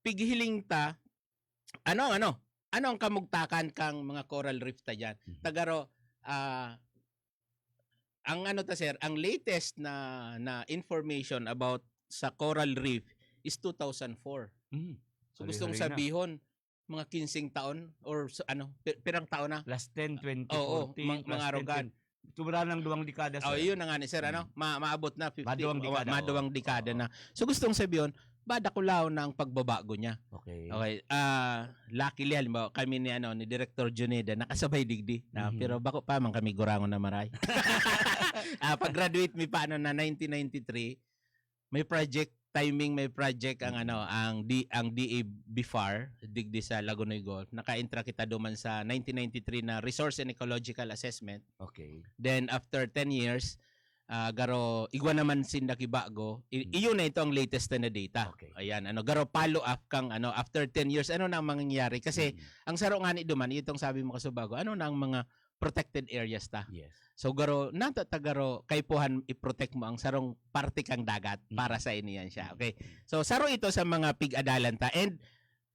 pighiling ta, ano, ano? Ano ang kamugtakan kang mga coral reef ta dyan? Mhm. Tagaro, ah, ang ano ta, sir, ang latest na na information about sa coral reef is two thousand four. Mm. So, gustong Hari-hari na. Sabihon, mga kinseng taon or sa, ano, pi- pirang taon na? Last ten, twenty, Oo, forty, mga, mga last ten, arogan. twenty. Sobra ng duwang dekada, Oh, sir. Yun na nga ni sir, ano? Mm. Ma- maabot na fifty, Maduwang ma- dekada, maduwang oo. dekada Oo. Na. So, gustong sabihin, badakulaw na ang pagbabago niya. Okay. Okay. Ah, luckily, halimbawa, kami ni, ano, ni Director Juneda, nakasabay digdi. Na, Mhm. Pero bako pa man kami gurangon na maray. Ah, pag-graduate mi pa, ano, na nineteen ninety-three, may project, timing, may project ang, Mhm. ano, ang D, ang D A BFAR, digdi sa Lagonoy Gulf. Naka-entra kita duman sa nineteen ninety-three na Resource and Ecological Assessment. Okay. Then, after ten years, ah, garo, igwa naman sinda ki bago. I- Mm. Iyon na ito ang latest na data. Okay. Ayan, ano, garo follow up kang, ano, after ten years, ano na ang mangyayari? Kasi, Mm. ang saro nga ni duman, itong sabi mo kasubago, ano na ang mga protected areas ta? Yes. So, garo, nata ta garo, kaipuhan i-protect mo ang sarong parte kang dagat Mm. para sa ini yan siya. Mm. Okay. So, saro ito sa mga pig-adalan ta. And,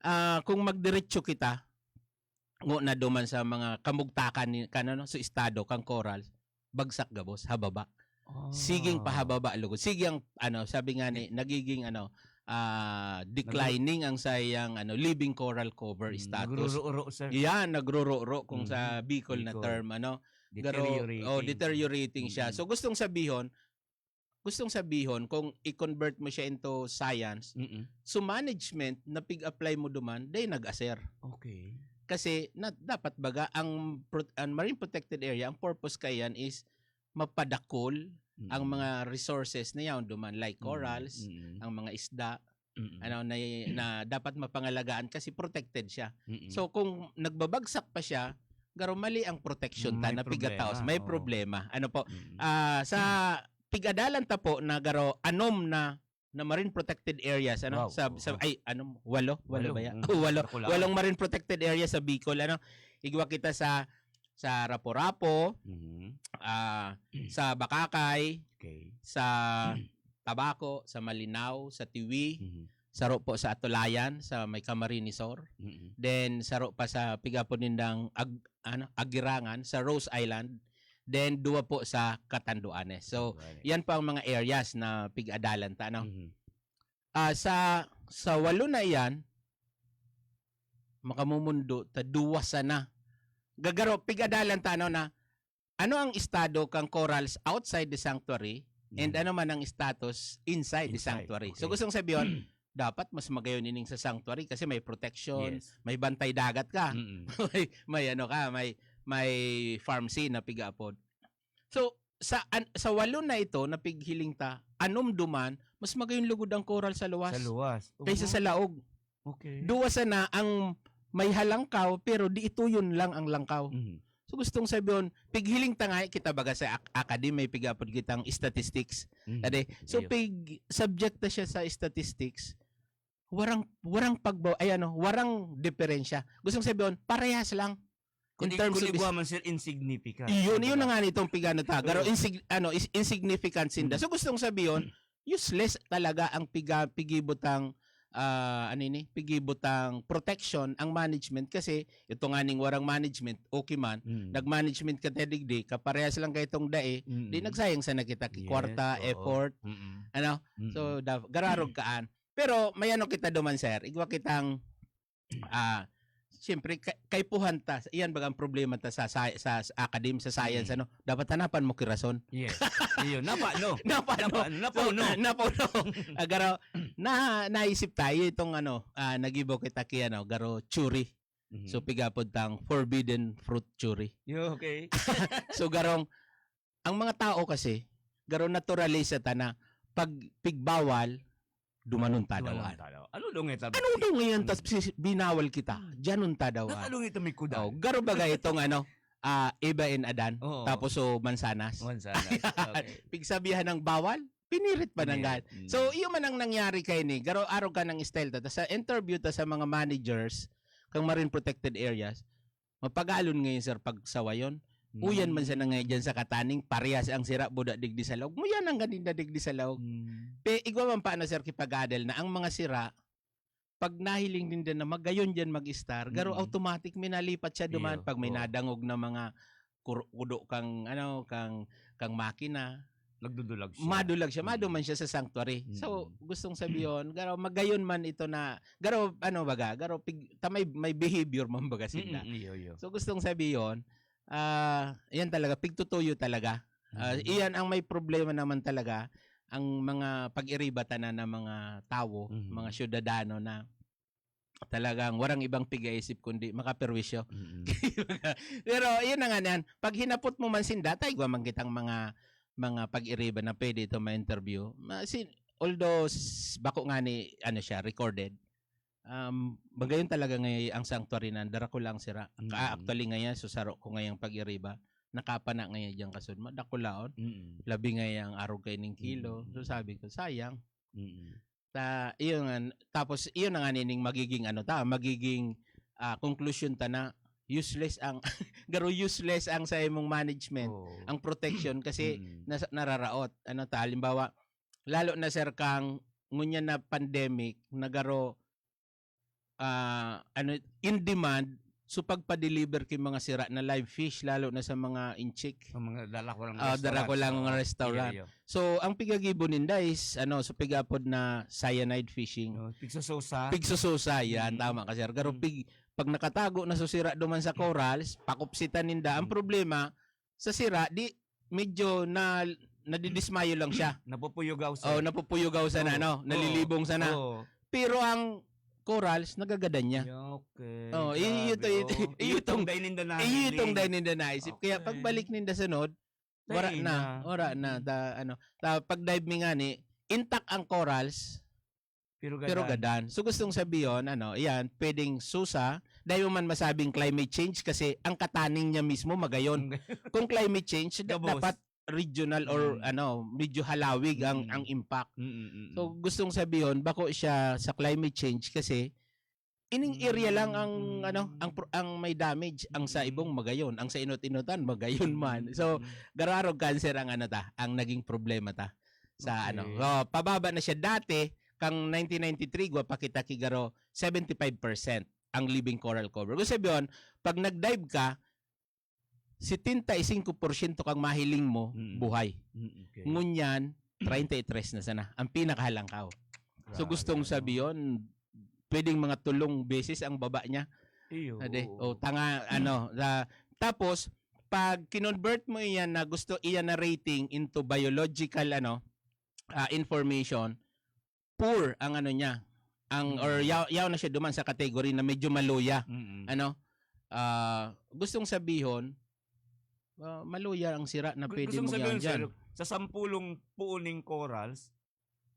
ah, kung magdiretso kita, ngo na duman sa mga kamugtakan ni, kan, ano, sa estado kang coral, bagsak gabos, hababa. Siging Ah. pahababa, lugod. Sige ang, ano, sabi nga ni, nagiging, ano, ah, declining ang sayang, ano, living coral cover Mm, status. nagrururo-uro, sir. Yan, nagrururo-uro kung Mhm. sa Bicol na Bicol. term, ano. Garo, Deteriorating. Oh, deteriorating siya. Mm. So, gustong sabihon, gustong sabihon, kung i-convert mo siya into science, Mm-mm. so management na pig-apply mo duman, day nag-aser. Okay. Kasi na, dapat baga ang, pro- ang marine protected area, ang purpose kayan is mapadakol ang Mm. mga resources na yaon duman, like Mm, corals, mm, ang mga isda, mm. ano na, na dapat mapangalagaan kasi protected siya. Mm-mm. So kung nagbabagsak pa siya, garo mali ang protection ta May na pigataos, problema, may oo. Problema. Ano po? Mm. Ah, sa pig-adalan ta po na garo anom na na marine protected areas, ano? Wow, Sa, oo. Sa ay, ano, walo, walo Walo, ba yan? mm, Walo, Dakulaon. Walong marine protected areas sa Bicol, ano? Igwa kita sa sa Rapu-Rapu, Mhm. ah, sa Bacacay, Okay. sa Tabaco, sa Malinao, sa Tiwi, Mhm. saro po sa Atulayan, sa may Camarinesor. Mhm. Then saro pa sa pigapon nindang Ag-, ano, Aguirangan, sa Rose Island. Then duwa po sa Catanduanes. So, Catanduanes. Yan po ang mga areas na pig-adalan ta, no? Mhm. Ah, sa sa walo na iyan, makamumundo ta duwa sana. Gagaro, pig-adalan ta, ano, na ano ang estado kang corals outside the sanctuary and Mhm. ano man ang status inside the Inside, sanctuary. So okay. Gustong sabihin, dapat mas magayon ining sa sanctuary kasi may protection, Yes. May bantay dagat ka, Mm-mm. may, may ano ka, may may farm scene na pig-aapod. So sa an-, sa walo na ito na pighiling ta, anom duman, mas magayon lugod ang coral sa luwas Sa luwas. Oo. kaysa sa laog. Okay. Duwa sana ang may halangkaw, pero di ito yun lang ang langkaw. Mhm. So gustong sabihin, pighiling ta nga, kita baga sa ak- academy, may pigapod kitang statistics. Mhm. Ade, so Iyo. Pig subject na siya sa statistics, warang warang pagbaw ay ano, warang diferensya. Gustong sabihin, parehas lang. In Kung i- terms kung of is- igwa man, sir, insignificant. Iyon, iyon na Diba? Nga nitong pigano ta. Garo Oo. Insig, ano, is insignificant sinda. Mm. So gustong sabihin, useless talaga ang piga, pigibutang ah, ano ini, pigibutang protection ang management kasi ito nga ning warang management, okay man, Mm. Nag-management ka ta digdi, kaparehas lang kay itong dae, di Mm. Nagsayang sana kita ki Yes, kwarta, oo. Effort, Mm-mm. Ano? Mm-mm. So, da, gararog kaan. Pero may ano kita duman, sir. Igwa kitang ah, siyempre, ka- kaipuhan ta. Iyan baga ang problema ta sa, sa, sa, sa academe, sa science, Mm. Ano? Dapat hanapan mo ki rason. Yes. Iyon. Napa, no? Napa, no? Napa, napa, So, no? Napa, no? Ah, garo, na, naisip tayo itong ano, ah, nagibo kita ki ano, garo, churi. Mhm. So, pigapod tang forbidden fruit churi. Yo, okay. So, garong, ang mga tao kasi, garo naturalista ta na pag pigbawal, dumanon ta daw. Dumanon ta daw. Ano daw ngayon? Ano daw ngayon? Tas si- binawal kita. Diyanon ta daw. Ano ngayon may kuda? Oh, garo baga itong ano, ah, Eva and Adan. Oo. Tapos so mansanas. Mansanas. Okay. Pigsabihan ng bawal, pinirit pa ng Pinirit. Gan. Mm. So, iyo man ang nangyari kay ni. Garo arog ka ng style ta. Tas sa interview ta sa mga managers kang marine protected areas, mapagalon ngayon, sir, pag sawayon. Uyan man siya na ngayon dyan sa kataning, parehas ang sira, buda digdi sa laog. Muyan ang ganinda digdi sa laog. Mm. Pe, igwa man pa na, sir, kipagadal na ang mga sira, pag nahiling ninda na magayon dyan mag-star, garo Mm. Automatic may nalipat siya duman. Iyo, Pag may oo. Nadangog na mga kur- kudo kang, ano, kang, kang makina, Nagdudulag siya. Madulag siya, Mm. Maduman siya sa sanctuary. So, Mm. Gustong sabihin, garo, magayon man ito na, garo, ano baga, garo, pig, ta may, may behavior man baga sinda. Mm, iyo, iyo. So, gustong sabihin, ah, yan talaga, pigtutuyo talaga. Ah, Mm. Iyan ang may problema naman talaga, ang mga pag-iriba tanan ng mga tawo, Mm. Mga syudadano na talagang warang ibang pigaisip kundi makaperwisyo. Mm. Pero yun na nga yan, pag hinapot mo man sinda, ta igwa man kitang mga, mga pag-iriba na pwede ito ma-interview. Ma, si, although s- bako nga ni, ano siya, recorded, um, magayon talaga ngay ang sanctuary na darakula ang sira. Mm. Ka- Actually ngayon, so saro ko ngayang pag-iriba, nakapana ngayon dyan kasud, madakulaon. Mm. Labi ngayang arog kay ning kilo. Mm. So sabi ko, sayang. Mm. Ta, iyon nga, tapos iyon na nga nining magiging ano ta, magiging, ah, conclusion ta na useless ang, garo useless ang sa imong management, Oo. Ang protection kasi Mm. nasa, nararaot. Ano ta, halimbawa, lalo na, sir, kang ngunyan na pandemic, na garo, ah, ano, in demand, so pagpa-deliver ki mga sira na live fish, lalo na sa mga inchik. Sa mga darakulang Ah, restaurant, darakulang oo. Restaurant. Iyo, iyo. So, ang pigagibo ninda is, ano, so pigapod na cyanide fishing. Oh, pigsususa. Pigsususa, yan, Mm. Tama ka, sir. Pero Mm. pig, pag nakatago na so sira duman sa corals, pakupsitan ninda. Ang Mm. Problema, sa sira, di, medyo na, nadidismayo lang siya. Napupuyugaw siya. Oh, napupuyugaw sana, Oo. No? Oo. Nalilibong sana. Oo. Pero ang corals, nagagadan niya. Yeah, okay. Oh, i- ito, Grabe, ito, oh. Iyo itong itong, dahil ninda iyo itong nahiling. Dahil ninda naisip. Kaya Okay. Pagbalik ninda sunod, wala Dahil na, na. Wala na. Mm. Ta, ano, ta, pag dive mi nga ni, intact ang corals, pero gadan. Pero gadan. So gustong sabihin, ano, yan, pwedeng susa, dahil mo man masabing climate change kasi ang kataning niya mismo magayon. Kung climate change, da- Gabos. Dapat regional or Mm. Ano, medyo halawig ang Mm. Ang impact. Mm, mm, mm. So gustong sabihin bako siya sa climate change kasi ining area lang ang Mm. Ano, ang pro- ang may damage, ang sa Mm. Ibong magayon, ang sa inot-inotan magayon man. So Mm. Gararog cancer ang ano ta, ang naging problema ta sa Okay. Ano. So, pababa na siya dati kang nineteen ninety-three gwa pa kita kigaro seventy-five percent ang living coral cover. Gusto sabihin, pag nag-dive ka, setenta y cinco por ciento kang mahiling mo, Mm. Buhay. Mm, okay. Ngunyan, treinta y tres na sana. Ang pinakahalangkaw. So, grabe, gustong ano? Sabihin, pwedeng mga tulong beses ang baba niya. Iyo, ade, oo. O, tanga, ano, na, tapos, pag kinonvert mo iyan na gusto, iyan na rating into biological, ano, ah, information, poor ang ano niya. Ang, or Mm. yaw, yaw na siya duman sa category na medyo maluya. Mm. Ano? Ah, gustong sabihin, Ah, maluya ang sira na Gu- pwede Gusto mo kong sabihin, dyan. Sir, sa sampulong puon ning corals,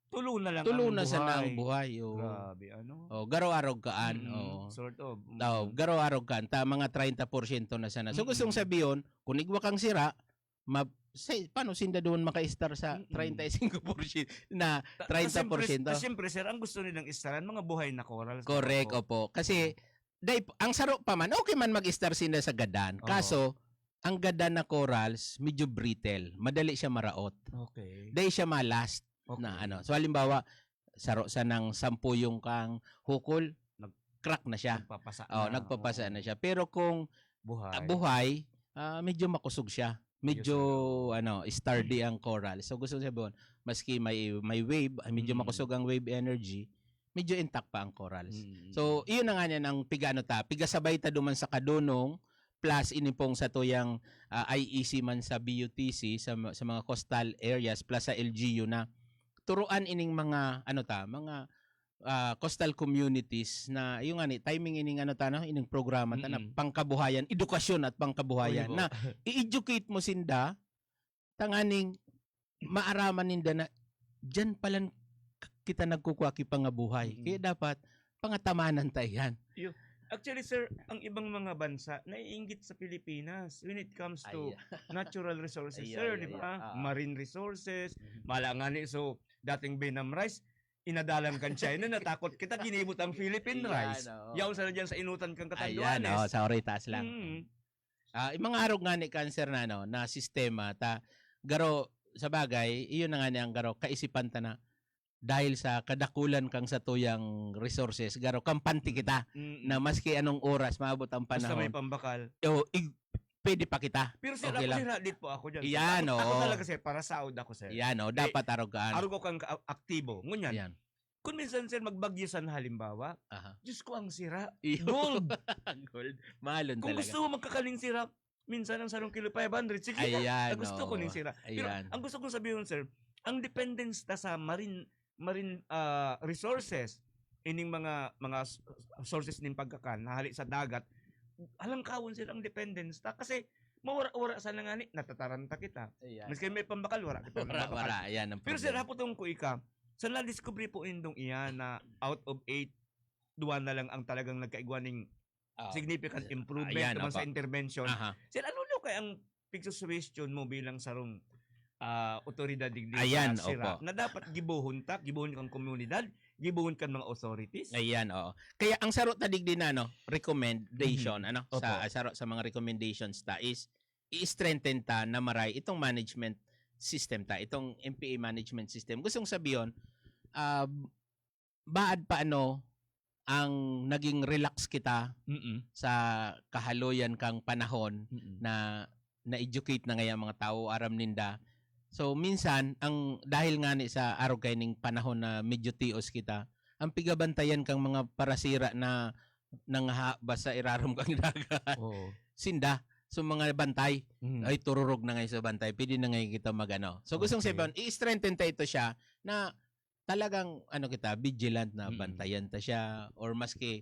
tulo na lang Tulo ang na sana ang buhay. Buhay. Oh. Grabe, ano? Oh, garo arog kaan. Mm, Oh. Sort of. Mm. Oh, garo arog kaan. Ta, mga treinta porsyento na sana. So, gustong Mm-mm. sabihin, kung igwa kang sira, ma, say, paano sinda doon maka-star sa Mm-mm. treinta y cinco porsyento na Ta- ta- treinta siyempre, porsyento? Ta- siyempre, sir, ang gusto nilang istaran, mga buhay na corals. Correct, Opo. Opo. Kasi, dahil, ang saro pa man, okay man mag-star sinda sa gadan. Oo. Kaso, ang gadan na corals, medyo brittle. Madali siya maraot. Okay. Dahil siya malast Okay. na ano. So, halimbawa, saro sa nang sampuyong kang hukol, Nag- crack na siya. Nagpapasa Oh, na. nagpapasa Oo. na siya. Pero kung Buhay. ah, buhay, ah, medyo makusog siya. Medyo, Medyo ano, sturdy ang corals. So, gusto sabihin, maski may, may wave, ah, medyo Mm. makusog ang wave energy, medyo intact pa ang corals. Mm. So, iyon na nga niyan ang pigano ta. Pigasabay ta duman sa kadunong, plus ini pong sa tuyang ah, I E C man sa B U T C, sa, ma- sa mga coastal areas, plus sa L G U na. Turuan ining mga, ano ta, mga ah, coastal communities na, yung nga ni, timing ining ano ta, no? Ining programa ta na Mm-mm. pangkabuhayan, edukasyon at pangkabuhayan, Oy, na opo. i-educate mo sinda, tanganing maaraman ninda na dyan palan k- kita nagkukuha ki pangabuhay. Mm-mm. Kaya dapat pangatamanan ta yan. Actually, sir, ang ibang mga bansa naiinggit sa Pilipinas when it comes to Ay, natural resources, Ay, sir, ay, di ay, ba? ah. Marine resources, Mhm. Mala nga ni, so, dating Benam rice, inadalan kan China, natakot kita, ginibot ang Philippine Iyan, rice. Oo. Yaw sa dyan sa inutan kang Ayan, Catanduanes. Oh, sorry, taas lang. Mm. Ah, yung mga arog nga ni cancer na, ano, na sistema, ta, garo, sa bagay, iyon na nga ni ang garo, kaisipan ta na, dahil sa kadakulan kang satuyang resources, garo, kampante kita, Mm-mm. na maski anong oras, maabot ang Basta may panahon, pambakal. o, ig- pwede pa kita. Pero sir, Okay ako, lang. sir, hadit po ako dyan. Yan, ako, ako oo. talaga, sir, para saud ako, sir. Yan, oh, Eh, dapat arogaan. Arog ako ang ka- aktibo. Ngunyan, Yan. kung minsan, sir, magbagyo sa halimbawa, Aha. Diyos ko, ang sira. Iyo. Gold. Gold. Mahalon Kung talaga. gusto mo magkakaning sira, minsan ang sarong kilo five hundred. Sige Ayan, na, gusto ko oo. ning sira. Pero Ayan. ang gusto kong sabihin, sir, ang dependence ta sa marine marine ah, resources, ining mga mga s- sources ning pagkakan na hali sa dagat, halangkawon, sir, ang dependence ta kasi mawara-wara sana nga ni, natataranta kita. Ayan. Maski may pambakal, wara kita Wala, mabakal. wala. Ayan ang Pero sir, problema. Haputong ko ika, sa na-discover po indong iyan na out of eight, duwa na lang ang talagang nagkaigwa ning Ah, significant yeah. Improvement Ayan, naman sa opo. Intervention. Aha. Sir, ano daw kaya ang pigsusuggestion mo bilang sarong ah, otoridad digdi Ayan, sa sira opo. na dapat gibohon ta, gibohon kang komunidad, gibohon kan mga authorities? Ayan, oo. Kaya ang saro ta digdi na, no, recommendation, Mhm. ano, Opo. sa saro sa mga recommendations ta is i-strengthen ta na maray itong management system ta, itong M P A management system. Gustong sabiyon, ah, baad pa ano ang naging relax kita Mm-mm. sa kahaloyan kang panahon Mm-mm. na na-educate na ngaya ang mga tao, aram ninda. So, minsan, ang, dahil nga ni sa arog kaining panahon na medyo tios kita, ang pigabantayan kang mga parasira na nanghahabas sa irarom kang dagat, Oo. sinda. So, mga bantay, Mm. ay tururog na ngayon sa bantay, pwede na ngayon kita magano. So, gustong Okay. sabihin, i-strengthen ta ito siya na talagang, ano kita, vigilant na Mm. bantayan ta siya, or maski,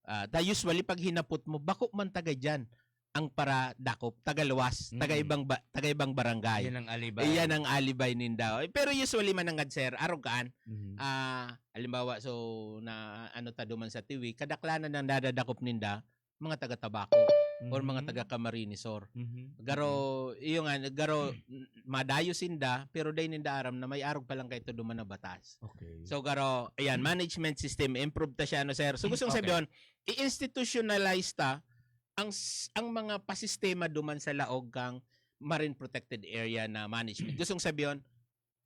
ah, ta usually pag hinapot mo, bako man taga dyan ang para dakop, taga luwas, taga Mm. ibang ba, taga ibang barangay. Yan ang alibay. Iyan ang alibay ninda. Eh, pero usually manangad, sir, arog kaan. Mhm. Ah, halimbawa, so, na ano ta duman sa Tiwi, kadaklanan ng dadadakop ninda, mga taga Tabaco or mga Mhm. taga Camarinesor. Mhm. Garo, iyo nga, garo, n- madayo sinda, pero day ninda aram na may arog pa lang kaito duman na batas. Okay. So, garo, ayan, management system, improve ta siya, no, sir? So, gustong Okay. sabihin, i-institutionalize ta ang s- ang mga pasistema duman sa laog kang marine protected area na management. Gustong sabihin,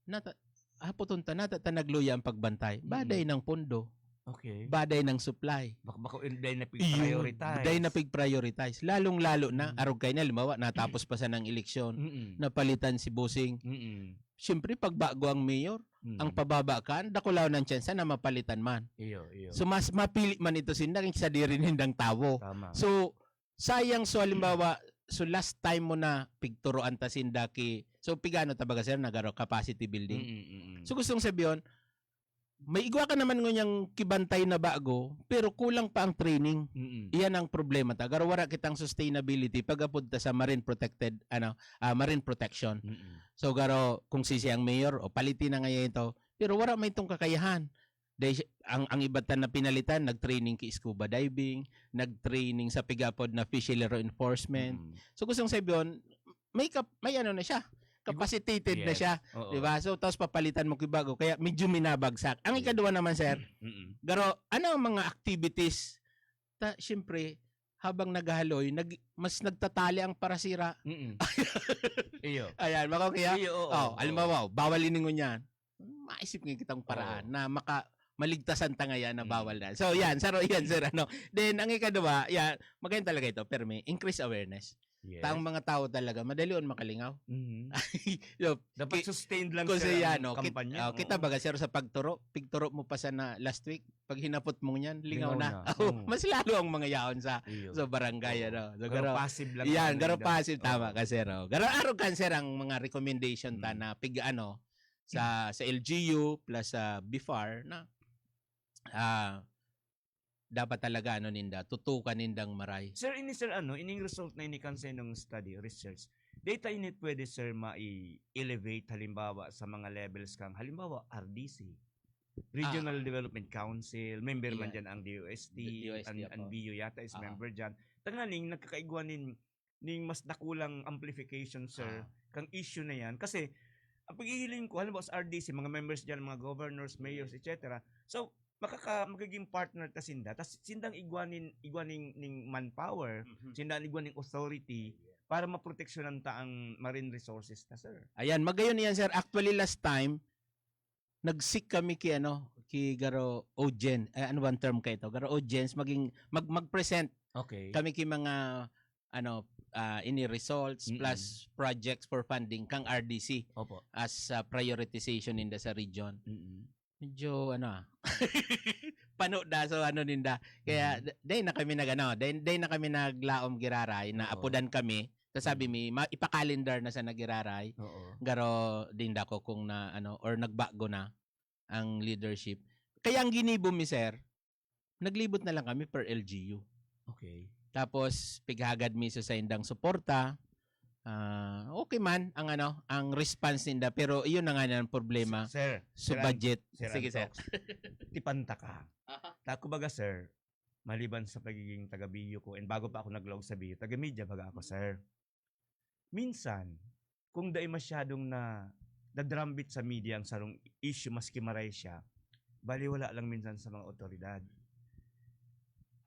nata, hapoton ta, nata ta nagluya ang pagbantay. Baday Mm. ng pondo, Okay. Baday ng supply. Bak bako in day na Iyo, prioritize. Day na pig-prioritize. Lalong-lalo na, Mm. arog kayo na, halimbawa, natapos pa sa ng eleksyon, Mm-mm. napalitan si Bossing. Mm-mm. Siyempre, pag bago ang mayor, Mm. ang pababa kan, dakulaw ng tsansa na mapalitan man. Iyo, iyo. So, mas mapili man ito sinda kaysa diri nindang tawo. Tama. So, sayang, so, halimbawa, so, last time mo na pigturoan ta sinda ki, so, pigano ta baga, sir, nagaro capacity building. Mm-mm, mm-mm. So, gustong sabihin, may igwa ka naman ngunyan kibantay na bago, pero kulang pa ang training. Mm-mm. Iyan ang problema ta. Garo wala kitang sustainability pag-apod ta sa marine protected, ano, ah, marine protection. Mm-mm. So, garo, kung sisi ang mayor, o palitin na ngayon ito, pero wala may itong kakayahan. Dahil si-, ang, ang iba ta na pinalitan, nag-training ki scuba diving, nag-training sa pigapod na fishery reinforcement. Mm. So, gustong sabihin, may kap-, may ano na siya, capacitated na Yes. siya, Oo. 'di ba? So, tapos papalitan mo ki bago, kaya medyo minabagsak. Ang Mm. ikaduwa naman, sir, Mm-mm. garo, ano ang mga activities? Ta-, siyempre, habang naghahaloy, nag-, mas nagtatali ang parasira. Mm-mm. Iyo. Ayan, mako kaya, Iyo, oo, oh, oo. alimbawa, bawal ini ngunyan. Maisip nga kitang paraan Oo. na maka-, maligtasan ta ngayon na Mm. bawal na. So, yan, saro, yan, sir, ano. Then, ang ikaduwa, yan, magayon talaga ito, pero may increase awareness. Yes. Taong mga tao talaga, madali on makalingaw. Mhm. So, Dapat ki-, sustained lang, kung sir, siya, ang no, kit-, kampanya. oh, kita Oo. baga, sir, sa pagturo, pigturo mo pa sana last week, pag hinapot mo niyan, lingaw Lingaw na. na. Oh, Mm. mas lalo ang mga yaon sa, Iyo. sa barangay, Oo. ano. So, Garo garo, passive lang yan, talaga garo nila. passive, tama Oo. ka, sir, oh. Garo arog kan, sir, ang mga recommendation ta Mm. na pig-, ano, sa, sa L G U plus sa BIFAR na, ah, dapat talaga, ano, ninda, tutukan nindang maray. Sir, ini, sir, ano, ining result na ini kan sa inyong study, research, data ini pwede, sir, mai-elevate, halimbawa, sa mga levels kang, halimbawa, R D C, Regional Ah. Development Council, member man Ayan. dyan ang D O S T, D O S T, ang, ang apo. B U yata is Ah. member dyan. Tanganing nagkakaigwa nin, ning mas dakulang amplification, sir, Ah. kang issue na yan. Kasi, ang paghihiling ko, halimbawa sa R D C, mga members dyan, mga governors, mayors, Yes. et cetera. So, makaka-, magiging partner ta sinda. Tas sindang igwa nin, igwa ning, ning manpower, Mhm. sindang igwa ning authority Ayan. para maproteksyonan ta ang marine resources ta, sir. Ayan, magayon yan, sir. Actually, last time, nag-seek kami ki, ano, ki Garo Ojen, eh, ano bang term ka ito? Garo Ojen, maging, mag-, mag-present Okay. kami ki mga, ano, ah, ini results Mm-mm. plus projects for funding kang R D C Opo. as, ah, prioritization ninda sa region. Mm-mm. Medyo, ano, ah, pano da, so, ano ninda. Kaya, Mhm. d-, dahil na kami nag-, ano, dahil, dahil na kami naglaom giraray, na Oo. apodan kami, tas sabi Mhm. mi, ma-, ipakalendar na sa nagiraray, Oo. garo din dako kung na, ano, or nagbago na ang leadership. Kaya ang ginibo mi, sir, naglibot na lang kami per L G U. Okay. Tapos, pighagad mi sa saindang suporta. Ah, okay man ang, ano, ang response ninda, pero iyon na nga ang problema. Sir, So, Sir An-, budget. Sir Sige, sir. Antox, tipanta ka. Aha. Ta, kumbaga, sir, maliban sa pagiging taga-B U ko, and bago pa ako naglaog sa B U, taga-media baga ako, sir. Minsan, kung dai masyadong na, na-drumbeat sa media ang sarong issue, maski maray siya, baliwala lang minsan sa mga otoridad.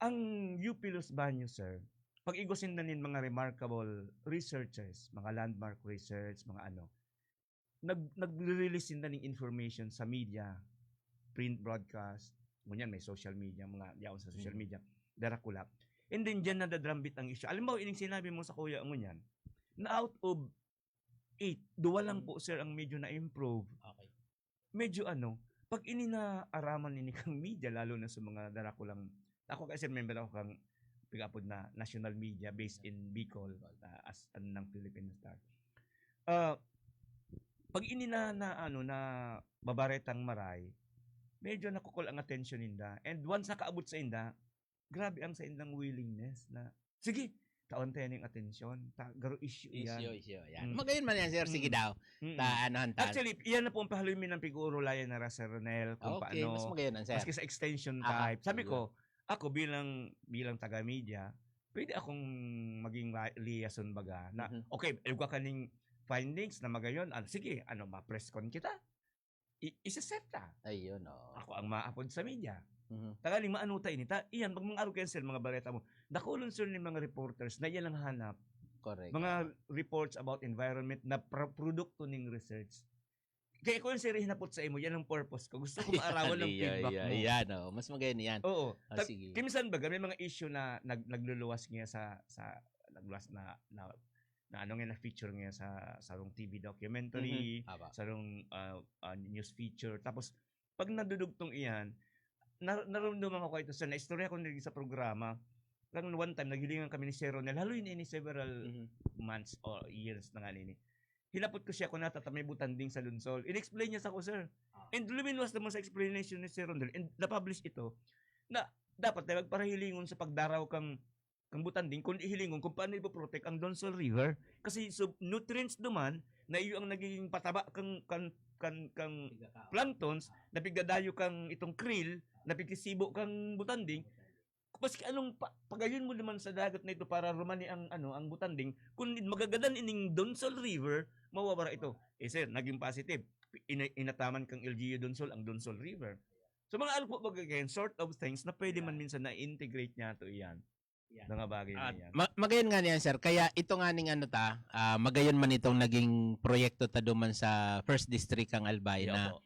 Ang U P Los Baños, sir, pag igwa sinda nin mga remarkable researchers, mga landmark research, mga ano, nag-, nagre-release sinda ning information sa media, print, broadcast, ngunyan may social media, mga yaon sa social Mm. media, darakula. And then, dyan nadadrambit ang issue. Alam mo, ining sinabi mo sa kuya, ngunyan, na out of eight, duwa lang Mm. po, sir, ang medyo na-improve. Okay. Medyo ano, pag ini naaraman ini kang media, lalo na sa mga darakulang, ako kasi member ako kang pigapod na national media based in Bicol, ah, as an ng Philippine Star. Ah, pag ini na, na ano, na babaretang maray, medyo nakukul ang atensyon ninda. And once nakaabot sa inda, grabe ang sa indang willingness na, "Sige, tawan tayo ning atensyon. Ta-, garo issue yan." Issue, issue, yan. Mm. Magayon man yan, sir. Sige Mm. daw. Mm. Ta-, ano, han, ta- Actually, iyan na po ang pahaloy mi ng pig-uurulayan na Sir Ronel, kung Okay, paano, mas magayon yan, sir. maski sa extension Ah, type. Sabi ayun. ko, ako bilang, bilang taga-media, pwede akong maging li-, liaison baga na, Mhm. okay, igwa kaning findings na magayon, ah, sige, ano, ma-press con kita. I-, isa-set ta. Ayun, oo. Ako ang maapod sa media. Mhm. Tanganing maano ta ini. Ta-, iyan, pag mga arog kayan, sir, mga bareta mo, dakulon, sir, ni mga reporters na iyan ang hanap. Correct. Mga reports about environment na pro-, produkto ning research. Kaya ko yung, sir, hinapot sa imo, yan ang purpose ko. Gusto ko maarawan ng Iya, feedback iya, mo. Iyan, oh. Mas magayon yan. Oo. Ah, Ta-, sige. Kaya minsan baga, may mga issue na nag-, nagluluwas niya sa, sa, nagluluwas na, na, na ano nga, na-feature niya sa, sa rong T V documentary, Mhm. Aba. sa rong, ah, ah, news feature. Tapos, pag nadudugtong iyan, na-, naramdaman ko ito, sir, na istorya ko na rin sa programa. Lang one time, naghilingan kami ni Sir Ronel. Haloy na ini several Mhm. months or years na nga nini. hinapot ko siya kung natata may butanding sa Donsol. In-explain niya sa ko, sir. And luminwas naman sa explanation ni Sir Rondel, and na-publish ito, na dapat na magparahilingon sa pagdaraw kang, kang butanding, kung ihilingon kung paano ipoprotect ang Donsol River. Kasi so, nutrients duman na iyo ang nagiging pataba kang, kang, kang, kang planktons na pigdadayo kang itong krill, na pigkisibo kang butanding. Maski anong pa, pagayon mo naman sa dagat na ito para rumani ang, ano, ang butanding, kung magagadan ining Donsol River, mawawara ito. Eh, sir, naging positive. Ina-, inataman kang L G U Donsol ang Donsol River. So, mga ano po, baga, ganyan, sort of things na pwede man minsan na-integrate niya to iyan. Mga bagay na At yan. ma-, magayon nga niyan, sir. Kaya ito nga ning ano ta, ah, magayon man itong naging proyekto ta duman sa First District kang Albay Yo na, po.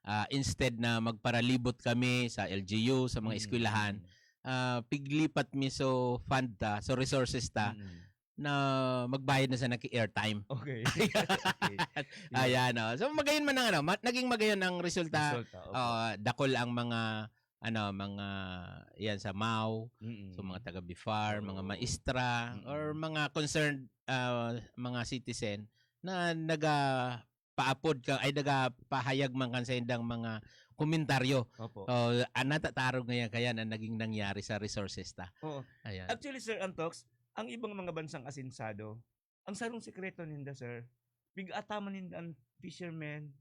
ah, instead na magparalibot kami sa L G U, sa mga Mm, eskwelahan, mm. ah, piglipat mi so fund ta, so resources ta, Mm. na magbayad na sana ki airtime. Okay. Okay. Ayan, oh. So, magayon man ang ano, ma-, naging magayon ang resulta. Resulta, opo. Ah, dakol ang mga, ano, mga, yan sa Mao, Mm. so mga taga Bifar, mga True. maestra, Mm. or mga concerned, ah, mga citizen na naga-, paapod ka, ay, nagapahayag man kan saindang mga komentaryo. Opo. Oh, ah, natatarog ngayon kaya na naging nangyari sa resources ta. Oo. Ayan. Actually, Sir Antox, ang ibang mga bansang asensado, ang sarong sekreto ninda, sir, pig-ataman ninda ang fishermen,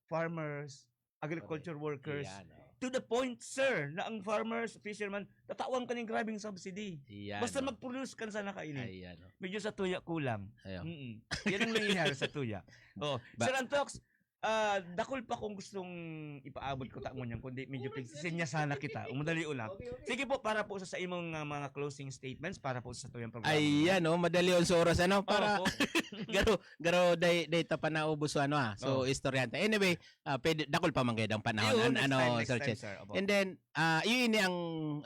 farmers, agriculture Correct. workers. Iyan, oh. To the point, sir, na ang farmers, fishermen, tatawan ka ning grabing subsidy. Iyan, Basta oh. mag-produce ka sana kaini. Ayan, oh. Medyo sa tuya kulang. Ayaw. Mm-mm. Yan ang nangyayari sa tuya. Oh, Ba- Sir Antox, ah, dakul pa kung gustong ipaabot ko ta ngunyan, kundi medyo Oras na pigsisin niya sana kita. Umadali una. Okay, okay. Sige po, para po sa, sa imong, ah, mga closing statements, para po sa tuyang programa. Ayan, oh, madali on sa oras, ano? Para Opo. garo, garo, day, day ta pa naubos, ano, ah. So, Oh. istoryante. Anyway, ah, pwede, dakul pa man gayud ang panahon. Ayun, An-, next ano, time, next Sir time, Chet. sir. Opo. And then, ah, yun ini ang,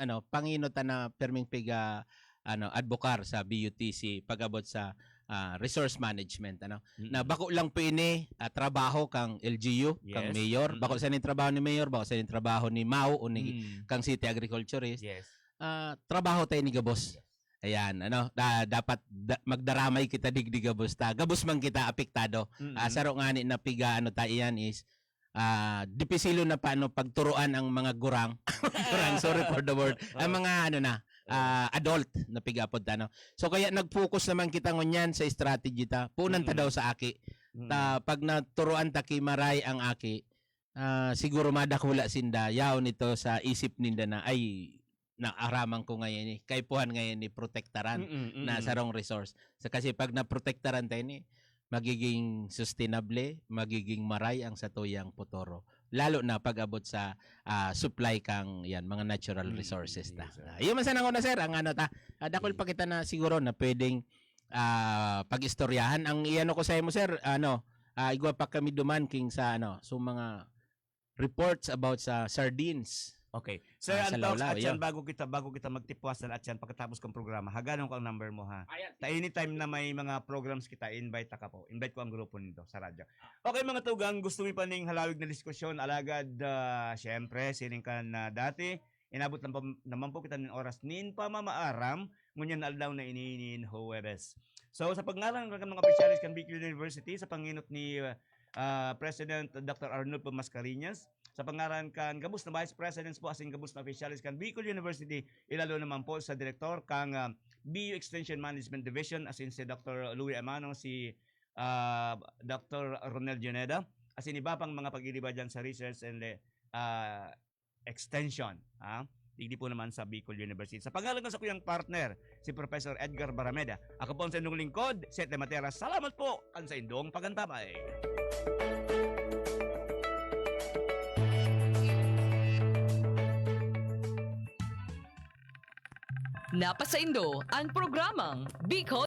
ano, panginot na perming piga, ano, adbokar sa B U T C pag-abot sa, ah, resource management, ano. Mm-mm. Na bako lang po ini, ah, trabaho kang L G U, kang Yes. mayor. Bako Mm-mm. sa ning trabaho ni mayor, bako sa ning trabaho ni Mao o ni Mm. kang city agriculturist. Yes. Ah, trabaho tayo ni gabos. Yes. Ayan, ano, da-, dapat da-, magdaramay kita digdi gabos ta. Gabos man kita apektado. Mm-mm. Ah, saro ngani na piga, ano ta iyan is, ah, dipisilo na paano pagturuan ang mga gurang. Gurang, sorry for the word. Ang Oo. mga, ano na, Oo. ah, adult na pig-apod ta, no? So, kaya nag-focus naman kita ngunyan sa strategy ta. Punan ta Mm-mm. daw sa aki. Mm-mm. Ta, pag naturuan ta ki maray ang aki, ah, siguro madakula sinda, yaon ito sa isip ninda na, "Ay, naaraman ko ngayon eh. Kaipuhan ngayon ni protektaran Mm-mm, na mm-mm. sarong resource." Sa, kasi pag naprotektaran tayo ni, magiging sustainable, magiging maray ang satuyang potoro. Lalo na pag-abot sa, ah, supply kang yan, mga natural Mm, resources ta. yes, sir. Ah, yun man sana ko na, sir, ang ano ta. Ah, dakul Sige. pa kita na siguro na pwedeng, ah, pag-istoryahan. Ang iano ko sa imo, sir, ano, ah, igwa pa kami duman king sa, ano, so mga reports about sa sardines. Okay. Sir Ah, sa Antox, Lawlaw, at yan, yun. bago kita, bago kita magtipwasan at yan, pagkatapos kong programa, haganon ko ang number mo, ha? Ayan, Ta sige. anytime na may mga programs kita, invite ka po. Invite ko ang grupo nito sa radyo. Okay, mga tugang, gusto mi pa ning halawig na diskusyon, alagad, ah, syempre, sining ka na dati, inabot lang pa, naman po kita nin oras nin pamamaaram, ngunyan na aldaw na ini nin Huwebes. So, sa pangalan kan mga opisyalis kan Bicol University, sa panginot ni, ah, President Doctor Arnulfo Mascarenhas, sa pangaran kan gabos na Vice Presidents po asin gabos na opisyalis kan Bicol University, ilalo naman po sa Direktor kang, ah, B U Extension Management Division, asin si Doctor Louie Amano, si, ah, Doctor Ronel Juneda, asin iba pang mga pag-iriba dyan sa research and, eh, ah, extension, ha? Digdi po naman sa Bicol University. Sa pangalan ko sa kuyang partner, si Professor Edgar Barameda. Ako po ang sa inyong lingkod, Seth Lematera. Salamat po kan sa indong pagantabay. Napasaindo ang programang Bicol